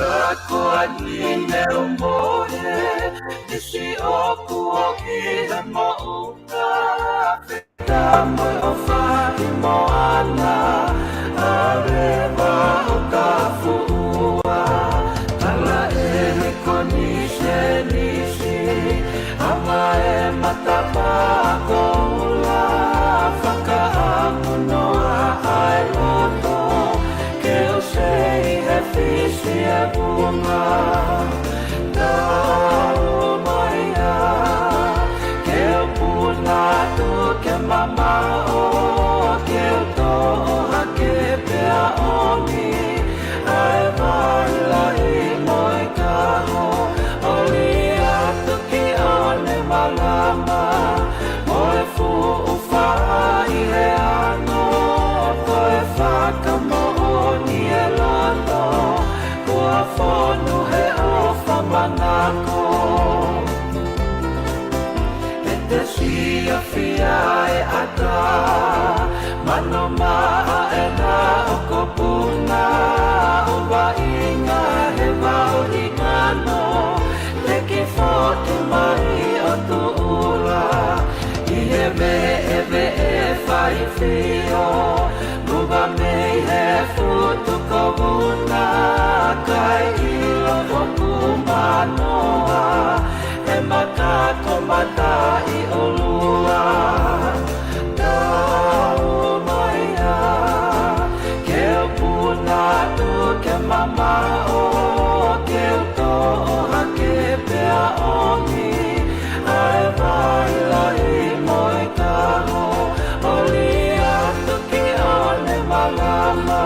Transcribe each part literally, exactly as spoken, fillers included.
Ka ko ʻeni ne u mohe, ʻi siʻoku ʻoki he moʻunga, pea mo e ʻofa ʻi moana, ʻa leva ʻo ka fuʻua, tala ʻe he konisenisi, ʻa e matapā koula, fakaʻamu noa ʻa e loto, ke u sei he fisi e vunga. Tau mai ā, ke u puna atu ke mamaʻo, ke u toʻo hake pea ʻomi ʻa e vai lahi mo e kaho, ʻo li atu ki ʻOnemalama, mo e fuʻu fā ʻi he ano, ko e fakamoʻoni e loto, kuo fonu he ʻofa manako. He te siʻi fiefia e ʻatā, mano maʻa ʻena ʻo ko puna, ʻo vaʻinga he vao ʻi ngano, te ki foki mai ʻo tuʻula, ʻi he veʻeveʻe faifio, muka mei he futu ko vuna, kai ʻilo ʻoku manoa, he maka ko mataʻi ʻolua. Tau mai ā, ke u puna atu ke mamaʻo, ke u toʻo hake pea ʻomi ʻa e vai lahi mo e kaho, ʻo li atu ki ʻOnemalama,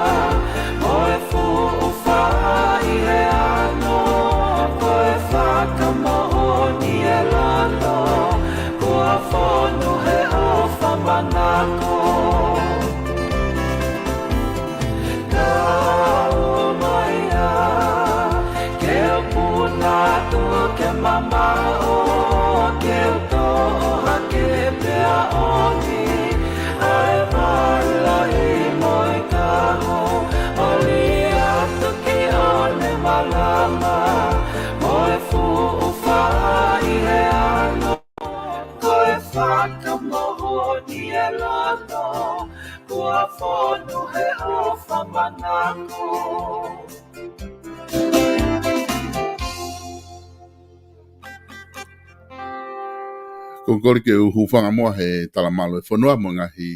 mo e fuʻu fā ʻi he ano, ko e fakamoʻoni e loto, kuo fonu he ʻofa manako. Tau mai ā, ke u puna atu ke mamaʻo, ke u toʻo hake pea ʻomi ʻa e vai lahi mo e kaho, ʻo li atu ki ʻOnemalama, mo e fuʻu fā ʻi he ano, ko e fakamoʻoni e loto, kuo fonu he ʻofa manako. Ko e kole ke u hūfanga muʻa he talamalu e fonua mo e ngaahi,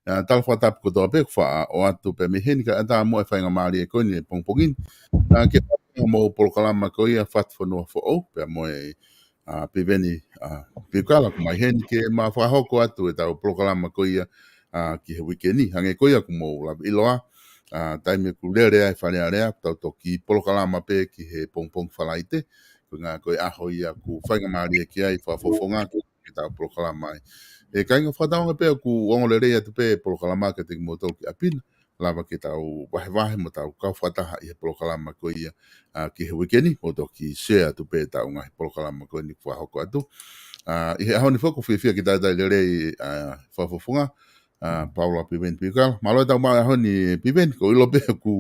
ā, tala fakatapu kotoa pē kuo faʻa ʻoatu pē mei heni kae ʻatā muʻa e faingamālie ko eni he pongipongi ni. Ā, ke fai mo e polokalama ko ia Fatu Fonua Foʻou, pea mo e, ā, Piveni, ā, Piukala kuo ʻomai heni ke ma fakahoko atu ʻetau polokalama ko ia, ā, ki he uikeni. Hangē ko ia kuo mou lave ʻiloa, ā, taimi ʻoku lele ai Fale Alea, tau toki polokalama pē ki he pongipongi Falaite, ko e ngaahi ko e ʻaho ia ʻoku faingamālie ki ai fakafofonga ke tau polokalama ai. ʻE kāinga, fakatauange pē ʻoku ongo lelei atu pē polokalama kiate kimoutolu ki ʻapi na, lava ke tau vahevahe mo tau kau fakataha ʻi he polokalama ko ia, ā, ki he uikeni, mo toki share atu pē ʻetau ngaahi polokalama ko eni kuo fakahoko atu. Ā, ʻi he ʻaho ni foki ʻoku fiefia ke talitali lelei, ā, fakafofonga, ā, Paula Piveni Piukala. Mālō e tau maʻu e ʻaho ni Piveni, ʻoku ou ʻilo pē ʻoku,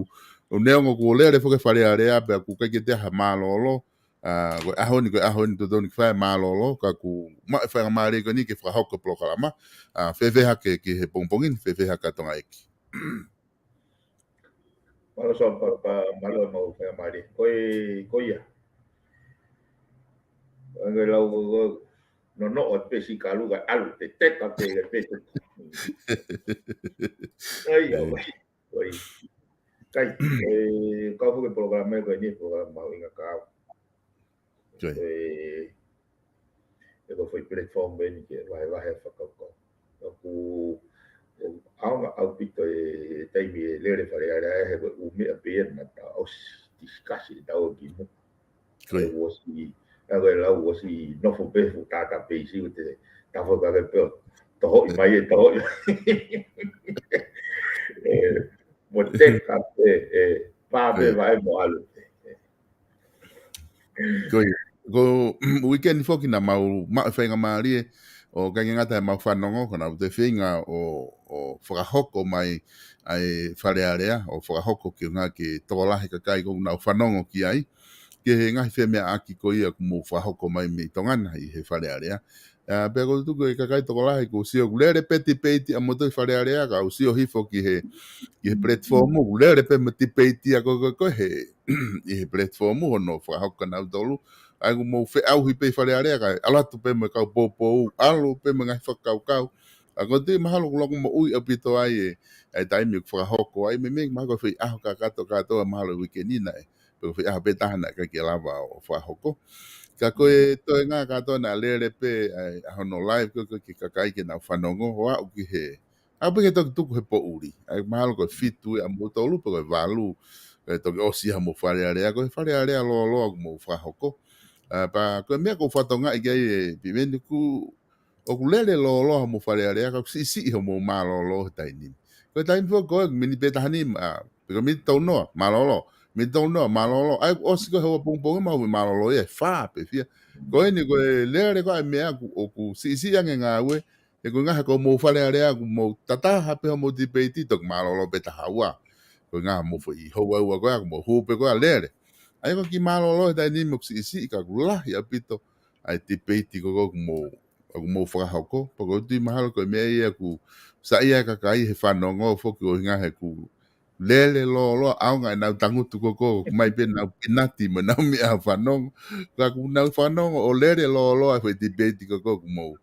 ʻoku neongo kuo lele foki Fale Alea pea ʻoku ʻikai ke toe ha mālōlō, ā, ko e ʻaho ni, ko e ʻaho ni totonu ke fai e mālōlō, ka ʻoku maʻu e faingamālie ko eni ke fakahoko e polokalama, ā, fēfē hake ki he pongipongi ni, fēfē hake Tongaʻeiki. Mālō Sō, pa, pa, mālō e maʻu faingamālie. Ko e, ko ia. Ange lau, ko, ko, no, no, o pē siʻi kalu ka ʻalu, te teka pē, pē te. Ai, ai. Oi. Kai, e, kau foki e polokalama ko eni, polokalama mahuʻinga ka au. Ko e, e ko e foʻi platform eni ke vahevahe fakakaukau. ʻOku, ʻoku ʻaonga ʻaupito e taimi ʻe lele Fale Alea he ko e ʻū meʻa pē ia naʻa tau ʻosi discuss ʻi he tau ki muʻa. Ko ia. ʻOsi, ʻa ko e lau ʻosi nofo pē fuʻu tata pē isi ʻo te tafo ka ke peo. Tohoʻi mai e tohoʻi. E, mo teka pē, e, pā pē vai mo ʻalu pē. Ko ia. Ko e uikeni foki naʻa mau maʻu e faingamālie, ʻo ʻikai ke ngata he mau fanongo, ka naʻa mau toe feinga ʻo, ʻo fakahoko mai, ʻa e Fale Alea ʻo fakahoko ki he ngaahi tokolahi kakai ʻoku nau fanongo ki ai, ki he ngaahi femeʻaʻaki ko ia ʻoku mou fakahoko mai mei Tonga na ʻi he Fale Alea. ʻA, pea ʻoku ou tuku e kakai tokolahi ʻoku ou sio ʻoku lele pē tipeiti ʻamoutolu ʻi Fale Alea, ka u sio hifo ki he, ki he platform, ʻoku lele pē mo tipeiti ʻa ko, ko, ko he, ʻi he platform hono fakahoko kia nautolu. ʻA ia ʻoku mou feʻauhi pē ʻi Fale Alea, kae ʻalu atu pē mo e kau poupou, ʻalu pē mo e ngaahi fakakaukau. ʻA ko e tui mahalo ʻoku loto moʻui ʻaupito ai e, e taimi ʻoku fakahoko ai, meimei mahalo ko e foʻi ʻaho kakato kātoa mahalo e uike ni naʻe, pe ko e foʻi ʻaho pē taha naʻe ʻikai ke lava ʻo fakahoko. Ka ko e toenga kātoa naʻe lele pē, ʻa e, ʻa hono live ko, ko, ki he kakai ke nau fanongo, ʻo aʻu ki he, aʻu pē ke toki tuku he poʻuli. ʻA ia mahalo ko e fitu ia ʻamoutolu pe ko e valu, ʻe toki ʻosi ia homou Fale Alea, ko e Fale Alea lōloa ʻoku mou fakahoko. ʻA, pea ko e meʻa ʻoku ou fakatokangaʻi ki ai e Piveni ʻoku, ʻoku lele lōloa homou Fale Alea, ka ʻoku siʻisiʻi homou mālōlō he taimi ni. Ko e taimi foki ko e miniti pē taha nima, ʻa, pe ko e miniti tolu noa, mālōlō. Miniti tolu noa, mālōlō. ʻA ia ʻoku ʻosi ko e houa pongipongi, mahalo mālōlō ia ʻe fā pe fiha. Ko eni ko e lele ko ē ʻa e meʻa ʻoku, ʻoku siʻisiʻi ange ngāue, he ko e ngaahi ko homou Fale Alea ʻoku mou tataha pē homou tipeiti toki mālōlō pē taha ua. Ko e ngaahi homou foʻi houa ua ko ē ʻoku mou hū pē ko ē ʻo lele. ʻA ia ko e kiʻi mālōlō he taimi ni ʻoku siʻisiʻi ka ʻoku lahi ʻaupito ʻa e tipeiti ko ē ʻoku mou, ʻoku mou fakahoko. Pea ʻoku ou tui mahalo ko e meʻa ia ʻoku saiʻia e kakai he fanongo foki ʻo ʻuhinga he ʻoku lele lōloa, ʻaonga ʻenau tangutu ko ē, ʻoku ʻomai pē ʻenau pinati mo ʻenau meʻa fanongo. Ka ʻoku nau fanongo ʻo lele lōloa e foʻi tipeiti ko ē ʻoku mou,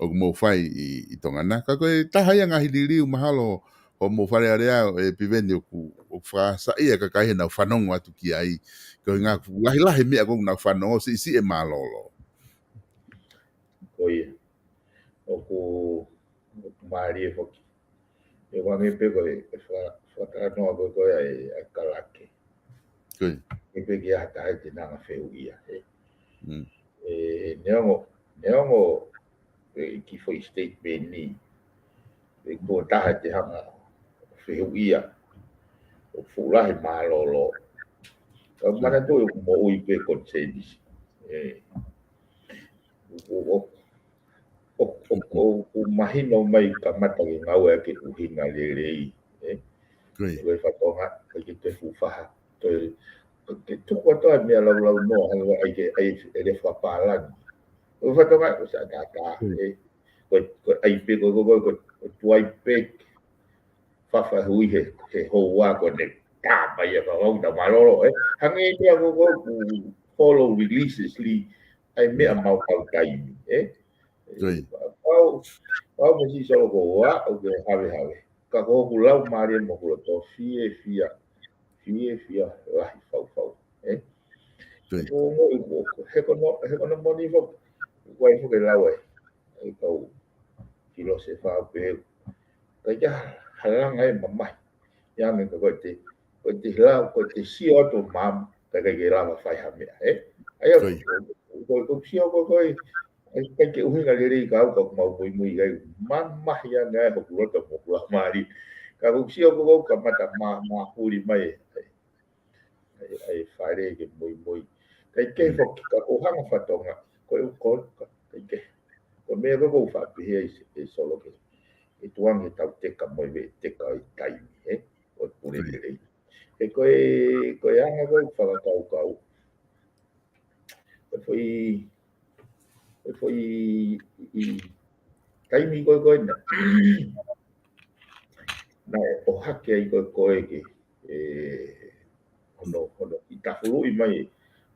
ʻoku mou fai ʻi, ʻi Tonga na. Ka ko e taha ia e ngaahi liliu mahalo homou Fale Alea ʻe Piveni ʻoku, ʻoku fakasaiʻia e kakai heʻenau fanongo atu ki ai. Ko e ʻuhinga ʻoku lahilahi e meʻa ʻoku nau fanongo, siʻisiʻi e mālōlō. Ko ia. ʻOku, ʻoku mālie foki. ʻE ʻuhinga pē ko e, e faka-, fakatalanoa ko ē ko ē ʻa e, ʻa e kalake. Ko ia. ʻE pē ki ha taha te ne hanga ʻo fehuʻia, ē. Mm. ʻE, neongo, neongo, ʻe, kiʻi foʻi statement ni. ʻE, ko ha taha te hanga ʻo fehuʻia. ʻOku fuʻu lahi e mālōlō. Ka ʻoku manatuʻi ʻoku moʻui pē consensus. ʻE, ʻo, ʻo, ʻo, ʻo, ʻoku mahino mai kamata ke ngāueʻaki e ʻuhinga lelei, ē? Ko ia. Ko e fatongia, ʻikai ke toe fuʻu faha, toe, ke tuku atu ʻa e meʻa laulau noa, hangē ʻai ke, ʻai e lea fakapālangi. Ko e fatongia, ʻoku sai tātā, ē? Ko e, ko e ʻai pē, ko, ko, ko, ko, ko e tuai pē, fafahu ʻi he, he houa ko eni. Tā mai ʻa e kau ʻa mālōlō, ē? Hangē pē ko, ko, ko, follow religiously, ʻa e meʻa maʻu kau taimi, ē? Ko ia. Pau, pau mo si solo ko ua, ʻoku ke havehave. Ka ko hoku laumālie mo hoku loto fiefia, fiefia lahi faufau, ē? Ko ia. Ko, ko, ko, he ko hono, he ko hono moʻoni foki, ʻoku ʻi ai foki e lau ē. ʻA e kau filōsefa ʻoku pehē, ʻikai ke halanga e mamahi. ʻI ai e meʻa ko ē te, ko ē te lau, ko ē te sio atu mamahi, ka ʻikai ke lava fai ha meʻa, ē? ʻA ia, ko ia. Ko, ko, ko, ko sio ko ē, ko ē, ʻikai ke ʻuhinga lelei ka au ka mau muimui ai, mamahi ange ai hoku loto mo hoku laumālie. Ka ko sio ko ē kamata mā, mā huli mai, ē? ʻA e, ʻa e fale ke muimui. ʻIkai ke foki ka ʻoku hanga fatongia. Ko e u ko, ka, ʻikai ke. Ko e meʻa ko ē ʻoku ou faʻa pehē ai se, e solo ke. ʻE tuʻu ange tau teka mo e veʻe teka ʻi taimi, ē? ʻO pule lelei. He ko e, ko e anga ko ē ʻoku fakakaukau. Ko e foʻi, ko e foʻi, ʻi, taimi ko ē ko ē na. Naʻe ʻohake ai ko ē ko ē ke, ē, hono, hono kiʻi tafuluʻi mai,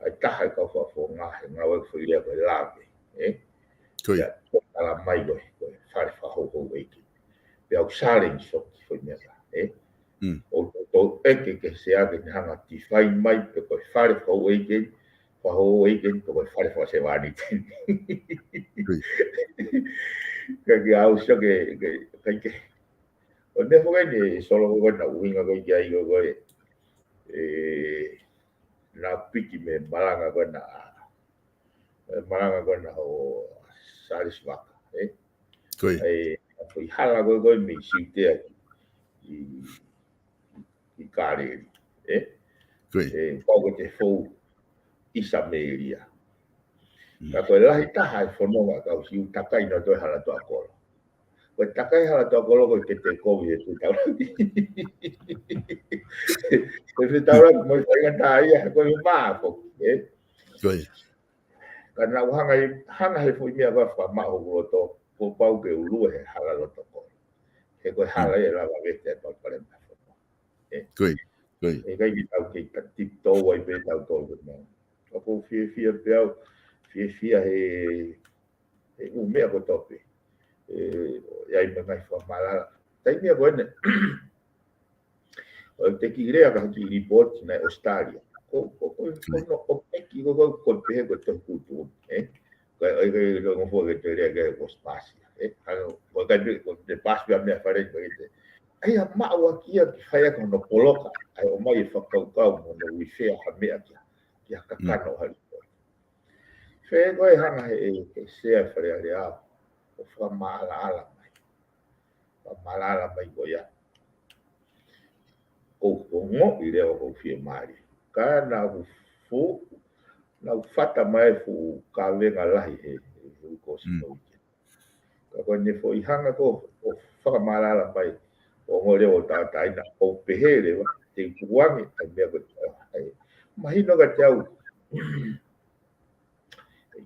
ʻa e taha e kau fakafofonga he ngāue ko e foʻi lea ko e lave, ē? Ko ia. Ia, ko e tala mai ko ē, ko e fale fakahouhau ʻeiki. Pea ʻoku challenge foki foʻi meʻa ka, ē? Mm. ʻO, ʻo, ʻo, ʻeke ke sea ke ne hanga ʻo define mai pe ko e fale fakahouhau ʻeiki, fakahouhau ʻeiki, pe ko e fale fakasevāniti. Ko ia. Ka ke au sio ke, ke, ka ke. ʻO ne foki ni, solo ko ē na ʻuhinga ko ē ki ai ko ē, ē, na piki mei he malanga ko ē na, ē, malanga ko ē na ʻo Charles Vaka, ē? Ko ia. ʻA e, ʻa e foʻi hala ko ē ko ē mei Siutea ki, ki Kāleli, ē? Ko ia. Ē, pau ko e te fou ʻi Samēlia. Mm. Ka ko e lahi taha e fononga kau Siu takai na toe hala toa kolo. Ko e takai hala tau koloko ke te kovi he fetaulaki. He fetaulaki mo e faingataʻaʻia, ko e mā foki, ē? Ko ia. Ka naʻa ku hanga ʻi, hanga he foʻi meʻa ka fakamaʻa hoku loto, kuo pau ke u lue he hala loto kolo. He ko e hala ē lava vete e palopalema. Ē. Ko ia. Ko ia. ʻE ʻikai ke tau kei ka tiptoe ai pē tau tolu ke mau. Ka ʻoku ou fiefia pē au, fiefia he, he ʻū meʻa kotoa pē. Ē, ʻi ai mo e ngaahi fakamalala. Taimi ko eni, ʻoku te kiʻi lea ka ki lipooti naʻe ʻAositelēlia. Ko, ko, ko, ko hono ʻosi pē ko, ko, ko pehē ko e tohi kutu, ē? Ka, ʻai, ʻai, ʻai, ngofua ke te lea ke ko spasi, ē? Hano, ko kai pē, ko te pasi pē meʻa fale, ko te. ʻAi, ʻa maʻu ʻaki ia ke fai ʻaki hono poloka, ʻai ʻomai e fakakaukau, mo hono uifea ha meʻa kia, kia kakano ha lipooti. Fē ko e hanga he, he, he sea Fale Alea, ʻo fakamaʻalaʻala mai. Fakamaʻalaʻala mai ko ia. Ko, ko ngoʻi leva ko fiemālie. Ka naʻa ku fu, naʻa ku fata mai fuʻu kavenga lahi he, he, he uko sino ike. Ka ko ʻene foʻi hanga ko, ʻo fakamaʻalaʻala mai, ʻo ngoʻi leva ʻo tātāina, ʻo pehē leva, te u tukuange, ʻai meʻa ko, ʻai. Mahino ka te au,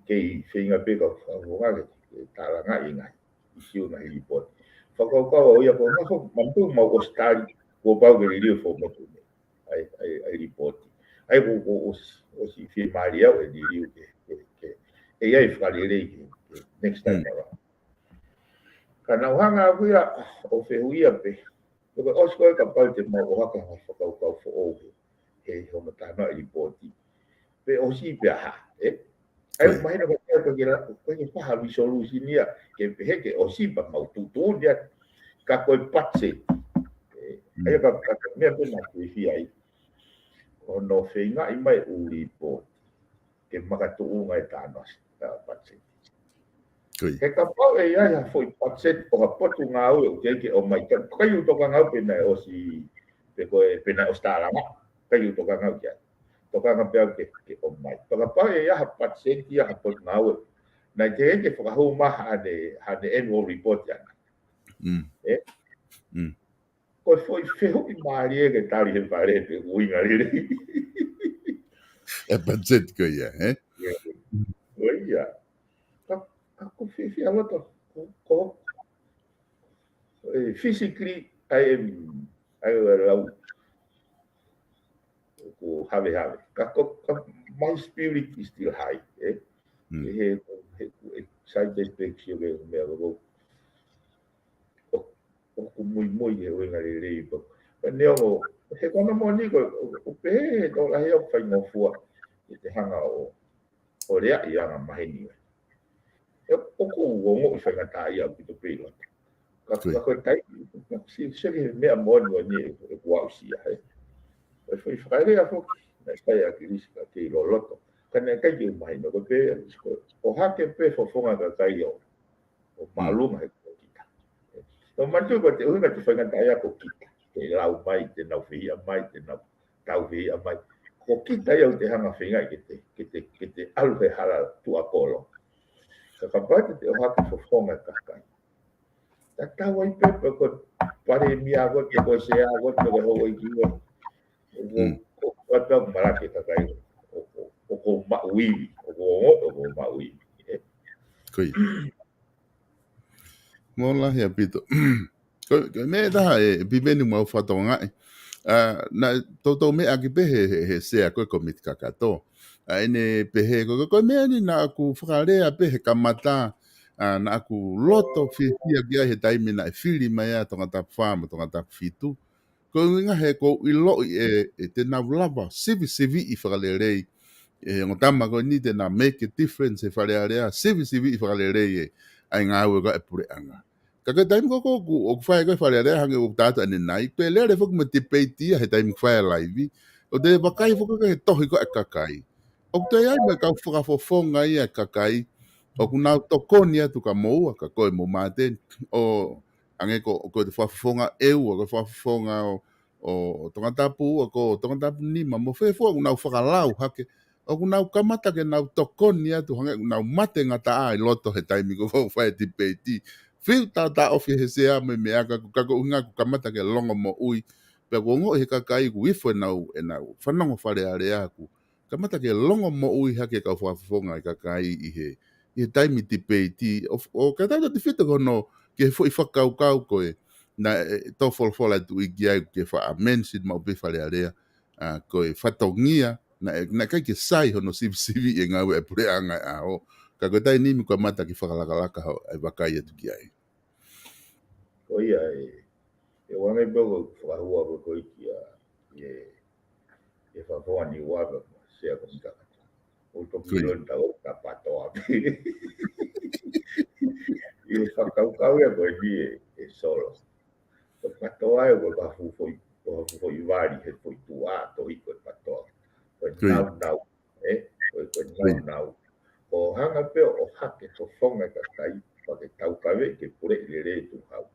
kei feinga pē ka u fakavonga ke, ke tālangaʻi ngaahi, ʻi siu ngaahi lipooti. Fakakaukau au ia ko ngā fo, mantu mau ʻAositelēlia, kuo pau ke liliu fo motu ne. ʻAi, ʻai, ʻai lipooti. ʻAi ko, ko, ʻosi, ʻosi fiemālie au ʻe liliu ke, ke, ke. ʻE ʻi ai fakalelei ke, ke next time around. Ka naʻa ku hanga au ia, ʻo fehuʻia pē. Ko e ʻosi ko e kapau te mau ʻohake ha fakakaukau foʻou he, he hono tānoʻa e lipooti. Pe ʻosi pe aha, ē? ʻAi, mahino ka te au ka ke la, ka ke faha resolution ia, ke pehē ke ʻosi pea mau tuʻutuʻuni ia, ka ko e budget. Ē, ʻai ka, ka, ka meʻa pē naʻa ku fiefia ai. Hono feingaʻi mai ʻū lipooti. Ke makatuʻunga e tānoʻa, ā, budget. Ko ia. He kapau ʻe ʻi ai ha foʻi budget ʻo ha potungāue ʻoku teʻeki ke ʻomai, ka, ka ʻikai u tokanga au pe naʻe ʻosi, pe ko e, pe naʻe ʻosi tālanga, ka ʻikai u tokanga au ki ai. Tokanga pē au ke, ke ʻomai. Ka kapau ʻe ʻi ai ha budget ia ha potungāue, naʻe teʻeki ke fakahū mai haʻane, haʻane annual report ʻana. Ē? Ko e foʻi fehuʻi mālie ke tali he Fale pe ʻuhinga lelei. E budget ko ia, ē? Ko ia. Ka, ka ʻoku fiefia loto, ko, ko, ē, physically, I am, I will allow. Ko havehave. Ka ko, ka, my spirit is still high, ē? He, he, he, excited pē sio ke meʻa ko, ʻoku muimui he ʻuhinga lelei pē. Ka neongo, he ko hono moʻoni ko, ʻo, ʻo pehē he tokolahi ʻoku faingofua, ke te hanga ʻo, ʻo lea ʻi anga maheni. ʻE, ʻoku ou ongoʻi faingataʻaʻia ʻaupito pē ʻi loto. Ka, ka ko e taimi, ka si, si he meʻa moʻoni ʻoku ou aʻusia, ē. ʻE fai fakalea foki, naʻe fai ʻa Kilisi ka kei loloto. Ka naʻe ʻikai ke u mahino, ko pē, ko, ʻohake pē fofonga kakai ʻo ʻo māʻolunga he ko kita. ʻO manatu ko te ʻuhinga te faingataʻaʻia ko kita. Te lau mai, te nau fehiʻa mai, te nau tau fehiʻa mai. Ko kita ia ʻoku te hanga feinga ke te, ke te, ke te ʻalu he hala tuʻa kolo. Ka kapau te te ʻohake fofonga kakai. Tatau ai pē pe ko e palēmia ko, pe ko e sea ko, pe ko e houʻeiki ko. ʻOku, ʻoku, ʻoku malaki kakai. ʻOku, ʻoku maʻu ivi. ʻOku ongo, ʻoku maʻu ivi. Ē? Ko ia. Mālō lahi ʻaupito. Ko, ko e meʻa ʻe taha ē, Piveni, mau fakatokangaʻi. ʻA, naʻe toutou meʻa ʻaki pē he, he, he sea ko e kōmiti kakato. ʻA, ʻene pehē ko, ko, ko e meʻa ni naʻa ku fakalea pē he kamata, ʻa, naʻa ku loto fiefia ki ai he taimi naʻe fili mai ai ʻa Tongatapu fā mo Tongatapu fitu. Ko e ʻuhinga he ʻoku ou ʻiloʻi ē, ʻe te nau lava sivisiviʻi fakalelei. ʻE, ongo tama ko eni te nau make a difference he Fale Alea, sivisiviʻi fakalelei ē, ʻa e ngāue ko ē ʻa e puleʻanga. Ka ko e taimi ko ē ʻoku, ʻoku fai ko ē Fale Alea hangē ʻoku tau ʻanenai, pea lele foki mo e tipeiti ia he taimi ʻoku fai ʻa e laivi, ʻo te vakai foki ki he tohi ko ē ʻa e kakai. ʻOku toe ʻi ai mo e kau fakafofonga ia ʻa e kakai, ʻoku nau tokoni atu kia moua, kia koe mo Māteni, ʻo hangē ko, ko e fakafofonga ʻEua, ko e fakafofonga ʻo, ʻo Tongatapu ua, ko Tongatapu nima, mo fē fua ʻoku nau fakalau hake, ʻoku nau kamata ke nau tokoni atu hangē ʻoku nau mate ngataʻa ʻi loto he taimi ko ē ʻoku fai e tipeiti, Fiu taʻotaʻofi he sea mo e meʻa ka ʻoku, ka ko e ʻuhinga ʻoku kamata ke longomoʻui. Pea ʻoku ongoʻi he kakai ʻoku ifo ʻenau, ʻenau fanongo Fale Alea ʻoku kamata ke longomoʻui hake e kau fakafofonga ʻa e kakai ʻi he, ʻi he taimi tipeiti. ʻO, ʻo ka tau tau tefito ko hono, ki he foʻi fakakaukau ko ē naʻe, ʻe, tō folofola atu ʻi ki ai ke faʻa mention maʻu pē Fale Alea, ʻa, ko e fatongia, naʻe, naʻe ʻikai ke sai hono sivisiviʻi e ngāue ʻa e puleʻanga ʻo e ʻaho. Ka ko e taimi ni ʻoku kamata ke fakalakalaka hoʻo, ʻa e vakai atu ki ai. Ko ia ē, ʻe ʻoange pē ʻo fakahua ko ē ko ē ki ai, ʻe, ʻe fakafoa ni ua ka, sea ko e kakata. ʻO toki Ko ia. Lon tau ka patoa pē. ʻI he fakakaukau ia ko eni ē, ʻe Solo. Ko e patoa ē ko e ka fuʻu foʻi, ko e fuʻu foʻi vali, he foʻi tuʻa, tohi ko e patoa. Ko e Ko ia. Naunau, ē? Ko e, ko e Ko ia. Naunau. ʻO hanga pē ʻo hake fofonga e kakai, pea ke taukaveʻi ke puleʻi lelei e tuʻuhau.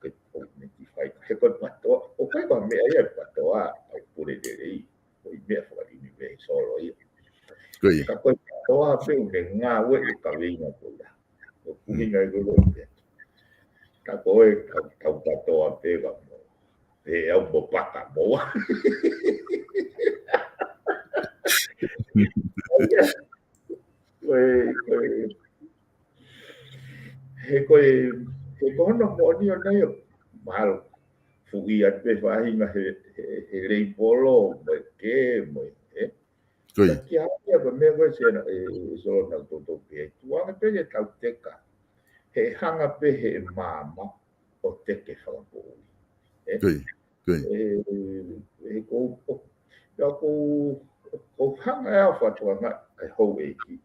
Ke, ʻo ne ki fai. He ko e patoa, ʻoku ʻikai ko ha meʻa ia e patoa, ʻa e pule lelei. Ko e meʻa fakaʻunivēsolo ia. Ko ia. Ka ko e patoa pē ʻoku ne ngāueʻi e kaveinga ko ia. ʻOku Mm. ʻuhinga ia ko ē ko e pē. Ka ko e tau, tau patoa pē ka mo. He au mo paka mo. Ko e, ko e, he ko e, he ko hono moʻoni ʻona ia, mahalo, fuʻi atu pē faʻahinga he, he, he leipolo, mo e kē, mo e, ē? Ko ia. Ka kia ia ko e meʻa ko ē sea na, ʻe, ʻe Solo nau toutou pē, tuʻunga pē ke tau teka. He hanga pē he maama ʻo teke fakapoʻuli. Ē? Ko ia. Ko ia. ʻE, ʻe, ko, ko, ia ko, ko hanga ʻe au fakatokangaʻi ʻa e houʻeiki.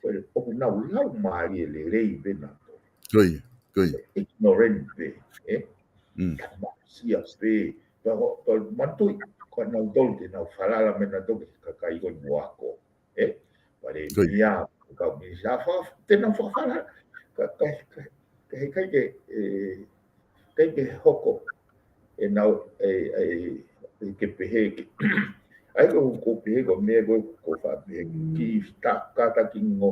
Ko e, ʻoku nau lau mālie lelei pē nautolu. Ko ia, ko ia. Ignorant pē, ē? Mm. Tamasia pē. Ka ko, ko manatuʻi, ko nautolu te nau falala mai nautolu ki he kakai ko ē ʻoku ako. Ē? Pale Ko ia. Mia, kau minisitā fa, te nau fakafalala. Ka, ka, ka, ka, ʻikai ke, ē, ʻikai ke hoko. ʻE nau, ē, ē, ʻe ke pehē ke. ʻAi ko, ko pehē ko e meʻa ko, ko fa pehē ki ta, ka ta ki ngo,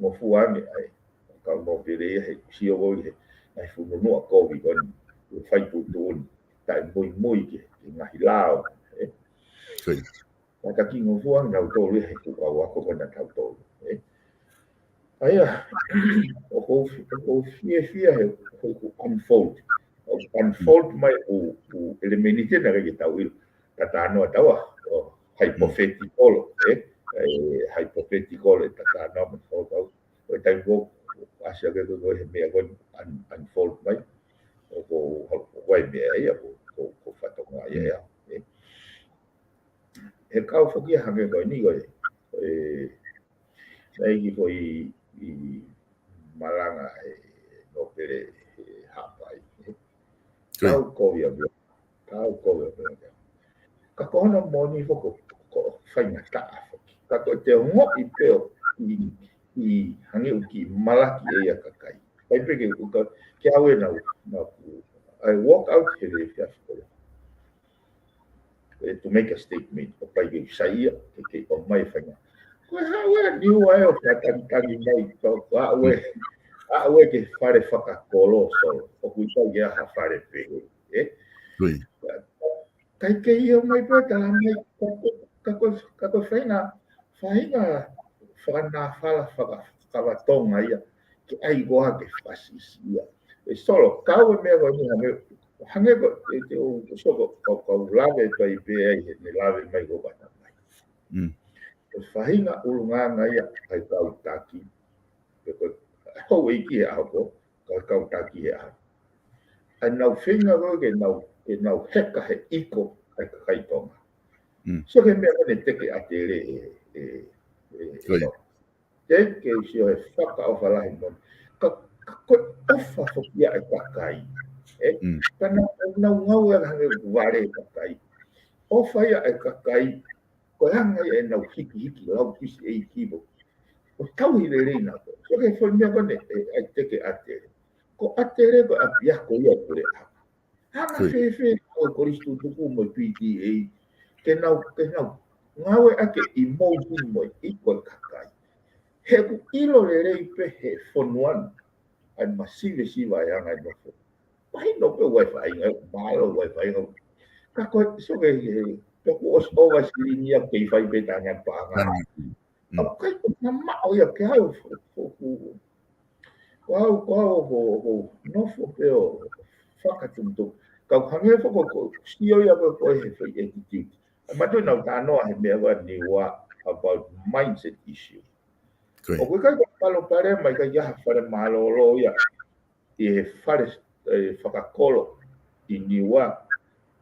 ngofua ange ʻa e. Kau nōpele ia he sio ko ē he, ʻa e fununuʻa kovi ko eni, ʻe fai tuʻutuʻuni, taʻe muimui ke, ke ngaahi lao, ē? Ko ia. Ka ta ki ngofua ange nautolu ē he kuo kau ako ko ena nautolu, ē? ʻA ia, ʻoku ou fi-, ʻoku ou fiefia he, he ʻoku unfold. ʻOku unfold mai ʻū, ʻū ʻelemēniti naʻe ʻikai ke tau ʻilo. Tatanoa taua, ʻo hypothetical, ē? ʻE hypothetical ʻe tatanoa mo tau tau. ʻO e taimi ko ē, ʻasi ake ko ē he meʻa ko ē un-, unfold mai. ʻOku, ʻoku ʻi ai e meʻa ia, ko, ko, ko fatongia ia, ē? He kau foki ia hangē ko eni ko e, ē, naʻe ʻi ai e foʻi, ʻi malanga he nōpele he Haʻapai, ē? Ko ia. Tau kovi ʻa meʻa, tau kovi ʻa meʻa. Ka ko hono moʻoni foki ko, ko faingataʻa foki. Ka ko e te ongoʻi pē ʻo ʻi, ʻi hangē ʻoku kiʻi malaki ʻe ia kakai. Kai pē ke, ka, ke au ē nau, nau, I walk out he le fia fikola. ʻE, to make a statement, ʻo pai ke u saiʻia, ke, ke ʻomai e fainga. Ko e hā ʻa e niu ai ʻo ka tangi tangi mai, ka, ka ʻave, ʻave ki he fale fakakolo, Solo, ʻoku ʻikai ke ʻi ai ha fale pehē, ē? Ko ia. Ka ʻikai ke ʻi ai mai pē tala mai, ka ko, ka ko, ka ko e fainga, fainga fakanafala, faka, fakavatonga ia, ke ʻai koā ke fakasisia. ʻE Solo, kau e meʻa ko eni hangē, hangē ko e te u, Solo, kau, kau lave pai pē ai, he ne lave mai ko ka ta mai. Mm. Ko e faʻahinga ʻulungaanga ia ʻa e kau taki, pe ko e houʻeiki he ʻaho ko ē, ka e kau taki he ʻaho. ʻA e nau feinga ko ē ke nau, ke nau heka he ʻiko ʻa e kakai Tonga. Mm. Sio ki he meʻa ko eni teke ʻatele ē, ē, ē, Ko ia. Solo. Thank you, sio he fakaʻofa lahi mo. Ka, ka ko e ʻofa foki ia ʻa e kakai. Ē? Mm. Ka nau, nau ngāue ʻa hangē ʻoku vale e kakai. ʻOfa ia ʻa e kakai, ko e anga ia ʻenau hikihiki lau kisi ʻeiki mo. ʻO tauhi lelei nautolu. Sio ki he foʻi meʻa ko eni, ē, ʻa e teke ʻatele. Ko ʻatele ko e ʻapiako ia ʻo e puleʻanga. Hanga Ko ia. fēfē ʻa e kolisi tutuku mo e P T A, ke nau, ke nau ngāueʻaki e emotion mo e ʻiko e kakai. He ʻoku ʻilo lelei pē he fonua ni, ʻa e masivesiva e anga e nofo. Mahino pē ʻoku ʻi ai e faʻahinga, mālō ʻoku ʻi ai e faʻahinga. Ka ko e, so ke, ke, pe ʻoku ʻosi ʻova e silini ia kei fai pē taʻengata paʻanga. Ka ʻoku ʻikai ko e mamaʻo ia ke au fo-, fo-, fo-, ko au, ko au, ko, ko nofo pē ʻo fakatuʻutuʻu. Ka ʻoku hangē foki ko, ko sio ia ko, ko e he fai attitude. ʻA e mātuʻa naʻa nau talanoa he meʻa ko eni ua about mindset issue. ʻOku ʻikai ko e palopalema, ʻikai ke ʻi ai ha fale mālōlō ia ʻi he fale, e, fakakolo ʻi Niua,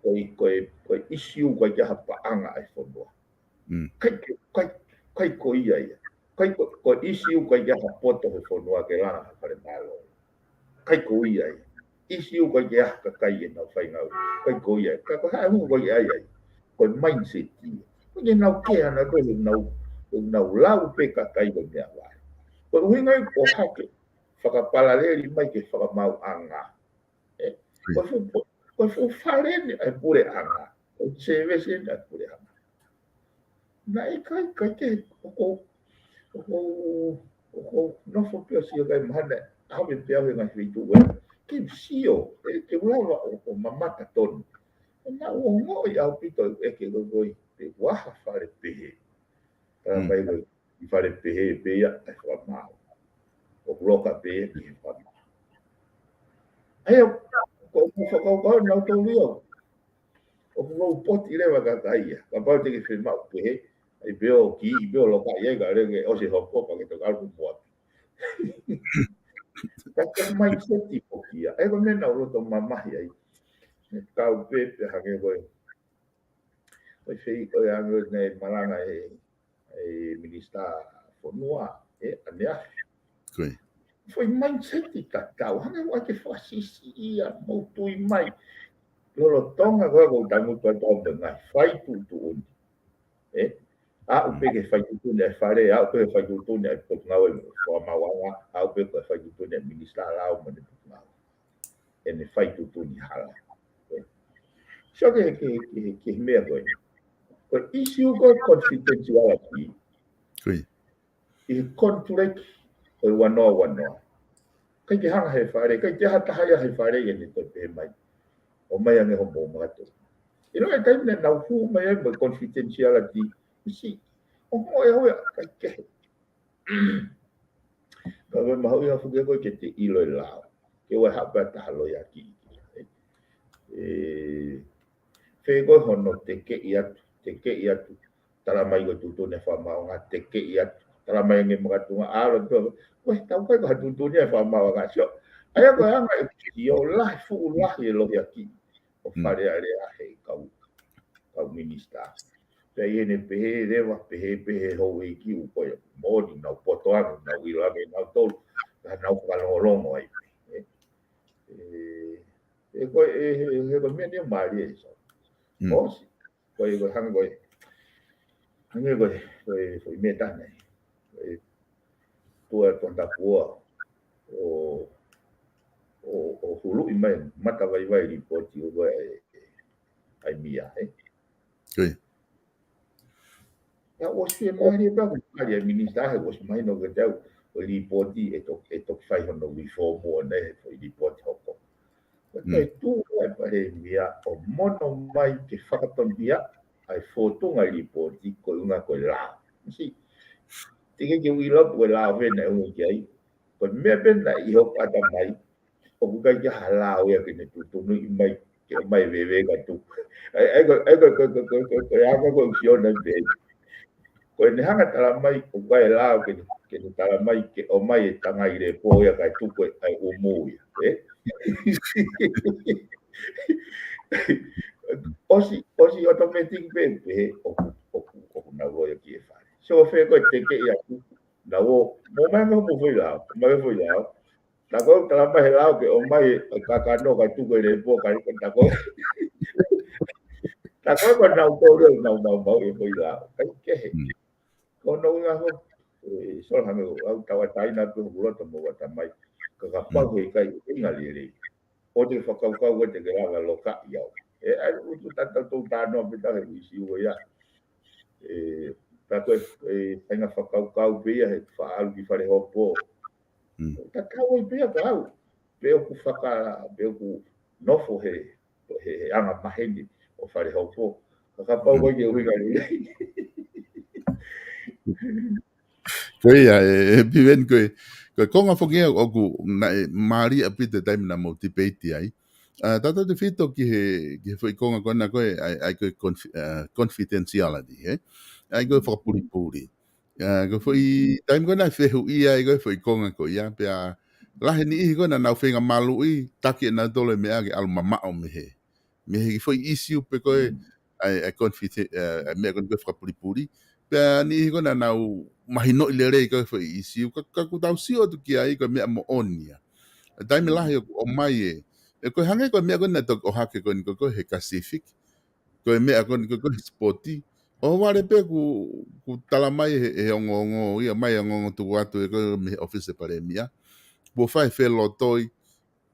ko e, ko e, ko e issue ko e ʻikai ke ʻi ai ha paʻanga ʻa e fonua. ʻIkai ke, ʻikai, ʻikai ko ia ia. ʻIkai ko, ko e issue ko e ʻikai ke ʻi ai ha poto he fonua ke langa ha fale mālōlō. ʻIkai ko ia ia. Issue ko e ʻikai ke ʻi ai ha kakai ke nau fai ngāue. ʻIkai ko ia ia. Ka ko e hā e ʻuhinga ko e ʻikai ia ia. Ko e mindset ia. Ko e nau kē ana ko e nau, nau lau pē kakai ko e meʻa vale. Ko e ʻuhinga ia ʻoku hake fakapaleleli mai ki he fakamaauʻanga. ʻE, ko e fuʻu, ko e fuʻu fale eni ʻa e puleʻanga. Ko e service eni ʻa e puleʻanga. Naʻe ʻikai, ʻikai ke, ʻoku, ʻoku, ʻoku nofo pē ʻo sio kae mahalo, ʻave pē au he ngaahi feituʻu ē. Ke sio, ʻe, ke u lava ʻo, ʻo mamata tonu. ʻE naʻa ku ongoʻi ʻaupito ʻe ke loloi, pe ʻoku ʻi ai ha fale pehē. Talamai ko e fale pehē pē ia ʻa e fakamaau. ʻOku loka pē ia ki he fakamaau. ʻA ia, ko e fakakaukau naʻa ku tau lio. ʻOku lou poti leva kakai ia. Kapau te ke fiemaʻu pehē, ʻai pē ʻo kiʻi, ʻai pē ʻo loka ia, ka lele ʻosi hopo pea ke toka ʻalu ki muʻa. Ka ko e mindset foki ia. ʻA ia ko e meʻa naʻa ku loto mamahi ai. Kau pē pē hangē ko e. Ko e fei ko e hangē ko e naʻe malanga e, e minisitā fonua, e, ʻaneafi. Foʻi mindset tatau, hangē ʻoku ʻikai ke fakasiʻisiʻi ia, mou tui mai. Lolotonga ko e ʻoku ou tangutu atu au mo e ngaahi fai tuʻutuʻuni. ʻE, aʻu pē ki he fai tuʻutuʻuni ʻa e fale, aʻu pē ki he fai tuʻutuʻuni ʻa e potungāue mo e fakamaauʻanga, aʻu pē ki he fai tuʻutuʻuni ʻa e minisitā lao mo ʻene potungāue. ʻEne fai tuʻutuʻuni hala. So ke, ke, ke, ke meʻa ko ē. Ko e issue ko e confidentiality. ʻI he contract ko e ua noa ua noa. ʻIkai ke hanga he fale, ʻikai ke ha taha ia he fale ia ne toe pehē mai. ʻOmai ange hoʻomou makatuʻunga. ʻI he taimi naʻa nau hū mai ai mo e confidentiality. ʻIsi, ʻo mo e hoi ʻikai ke. Ka ko e mahuʻinga foki ko e ke te ʻilo e lao. Ke ʻoua ʻe haʻu pē ha taha lohiakiʻi. ʻE, fē ko e hono tekeʻi atu, tekeʻi atu. Talamai ko e tuʻutuʻuni ʻa e fakamaauʻanga, tekeʻi atu. Talamai ange makatuʻunga ʻalu atu. Ko e tau kai ko ha tuʻutuʻuni ʻa e fakamaauʻanga. Sio, ʻa ia ko e anga e ki o lahi fuʻu lahi e lohiakiʻi ʻo Fale Alea he kau, kau minisitā. Pea ʻi heʻene pehē leva, pehē, pehē houʻeiki ʻoku ʻikai moʻoni, nau poto ange, nau ʻilo ange, nau tolu, ka nau fakalongolongo ai. ʻE, ʻe, ʻe ko e, ʻe, ʻe, ʻe ko e meʻa ni ʻoku mālie ʻe so. ʻOsi, ko e, ko e hangē ko e, hangē ko e, ko e, ko e meʻa tana ʻi. Ko e tua Tongatapu ʻo, ʻo, ʻo huluʻi mai, matavaivai lipooti ʻo ko e, ʻa e meʻa, ʻe. Ia ʻosi e mālie pea ko e mālie minisitā he ʻosi mahino ke tau, ko e lipooti ʻe to-, ʻe toki fai hono reform ʻo ne he foʻi lipooti hoko. Ko e tuʻu ʻa e Palēmia ʻo mono mai ke fakatonuhia ʻa e fōtunga lipooti ko e ʻuhinga ko e lao. Si, te ke ke ui lau ko e lao vena e ui ki ai. Ko e meʻa pē naʻe ʻi hoku ʻatamai, ʻoku ʻikai ke ha lao ia ke ne tuʻutuʻuni mai, ke ʻomai veve ka tuku. ʻAi, ʻai, ko, ʻai, ko, ko e anga ko e ʻusiona pē. Ko ʻene hanga talamai, ʻoku ʻikai lao ke, ke ne talamai, ke ʻomai e tangai lepo ia kae tuku e, ʻai ʻumu ia. ʻE? ʻOsi, ʻosi automatic pē, pē, ʻoku, ʻoku, ʻoku nau loia ki he fale. So, fē ko e tekeʻi atu, nau ō, mo mai mo mo foʻi lao, mai foʻi lao. Tako, talamai he lao ke ʻomai e kakano ka tuku e lepo ka iko tako. Tako ko nau tolu nau mau mau e foʻi lao. ʻIkai ke he. Ko nau ʻuhinga ho, e, so hangē au tauʻatāina pē hoku loto mo ʻatamai. Ka kapau he ʻikai ʻuhinga lelei. ʻO te fakakaukau ʻo te ke lava loka ʻi au. ʻE, ʻai, ʻutu tata tau tānoa pē tau he ʻuisi ua ia. ʻE, tā ko e, e, faʻahinga fakakaukau pē ia he faʻa ʻalu ki fale hopo. Mm. Tatau ai pē ia ka au. Pe ʻoku faka, pe ʻoku nofo he, he, he anga maheni ʻo Falehopo. Ka kapau Mm. ʻoku ʻikai ke ʻuhinga lelei. Ko ia, e, e, Piveni ko e, ko e konga foki ia ʻoku naʻe mālie ʻaupito e taimi naʻa mou tipeiti ai. ʻA, tautau te fito ki he, ki he foʻi konga ko ena ko e, ʻa e, ʻa e ko e confi-, ʻa, confidentiality, ē? ʻA e ko e fakapulipuli. ʻA, ko e foʻi taimi ko ena fehuʻia ai ko e foʻi konga ko ia, pea lahi e niʻihi ko ena naʻa nau feinga maluʻi, taki ʻenautolu e meʻa ke ʻalu mamaʻo mei he. Mei he foʻi issue pē ko e, Mm. ʻa e, ʻa e confide-, ʻa e, ʻa e meʻa ko ena ko e fakapulipuli. Pea niʻihi ko ena naʻa nau mahinoʻi lelei ko e foʻi issue, ka, ka ʻoku tau sio atu ki ai ko e meʻa moʻoni ia. ʻA e taimi Mm. lahi ʻoku ʻomai e, e ko e hangē ko e meʻa ko ena toki ʻohake ko ena ko e, ko e he Pacific. Ko e meʻa ko ena ko e, ko e he sipoti. ʻO vale pē ʻoku, ʻoku tala mai he, he ongoongo, ia mai ongoongo tuku atu ē ko e mei he ʻOfisi Palēmia. Kuo fai felotoi,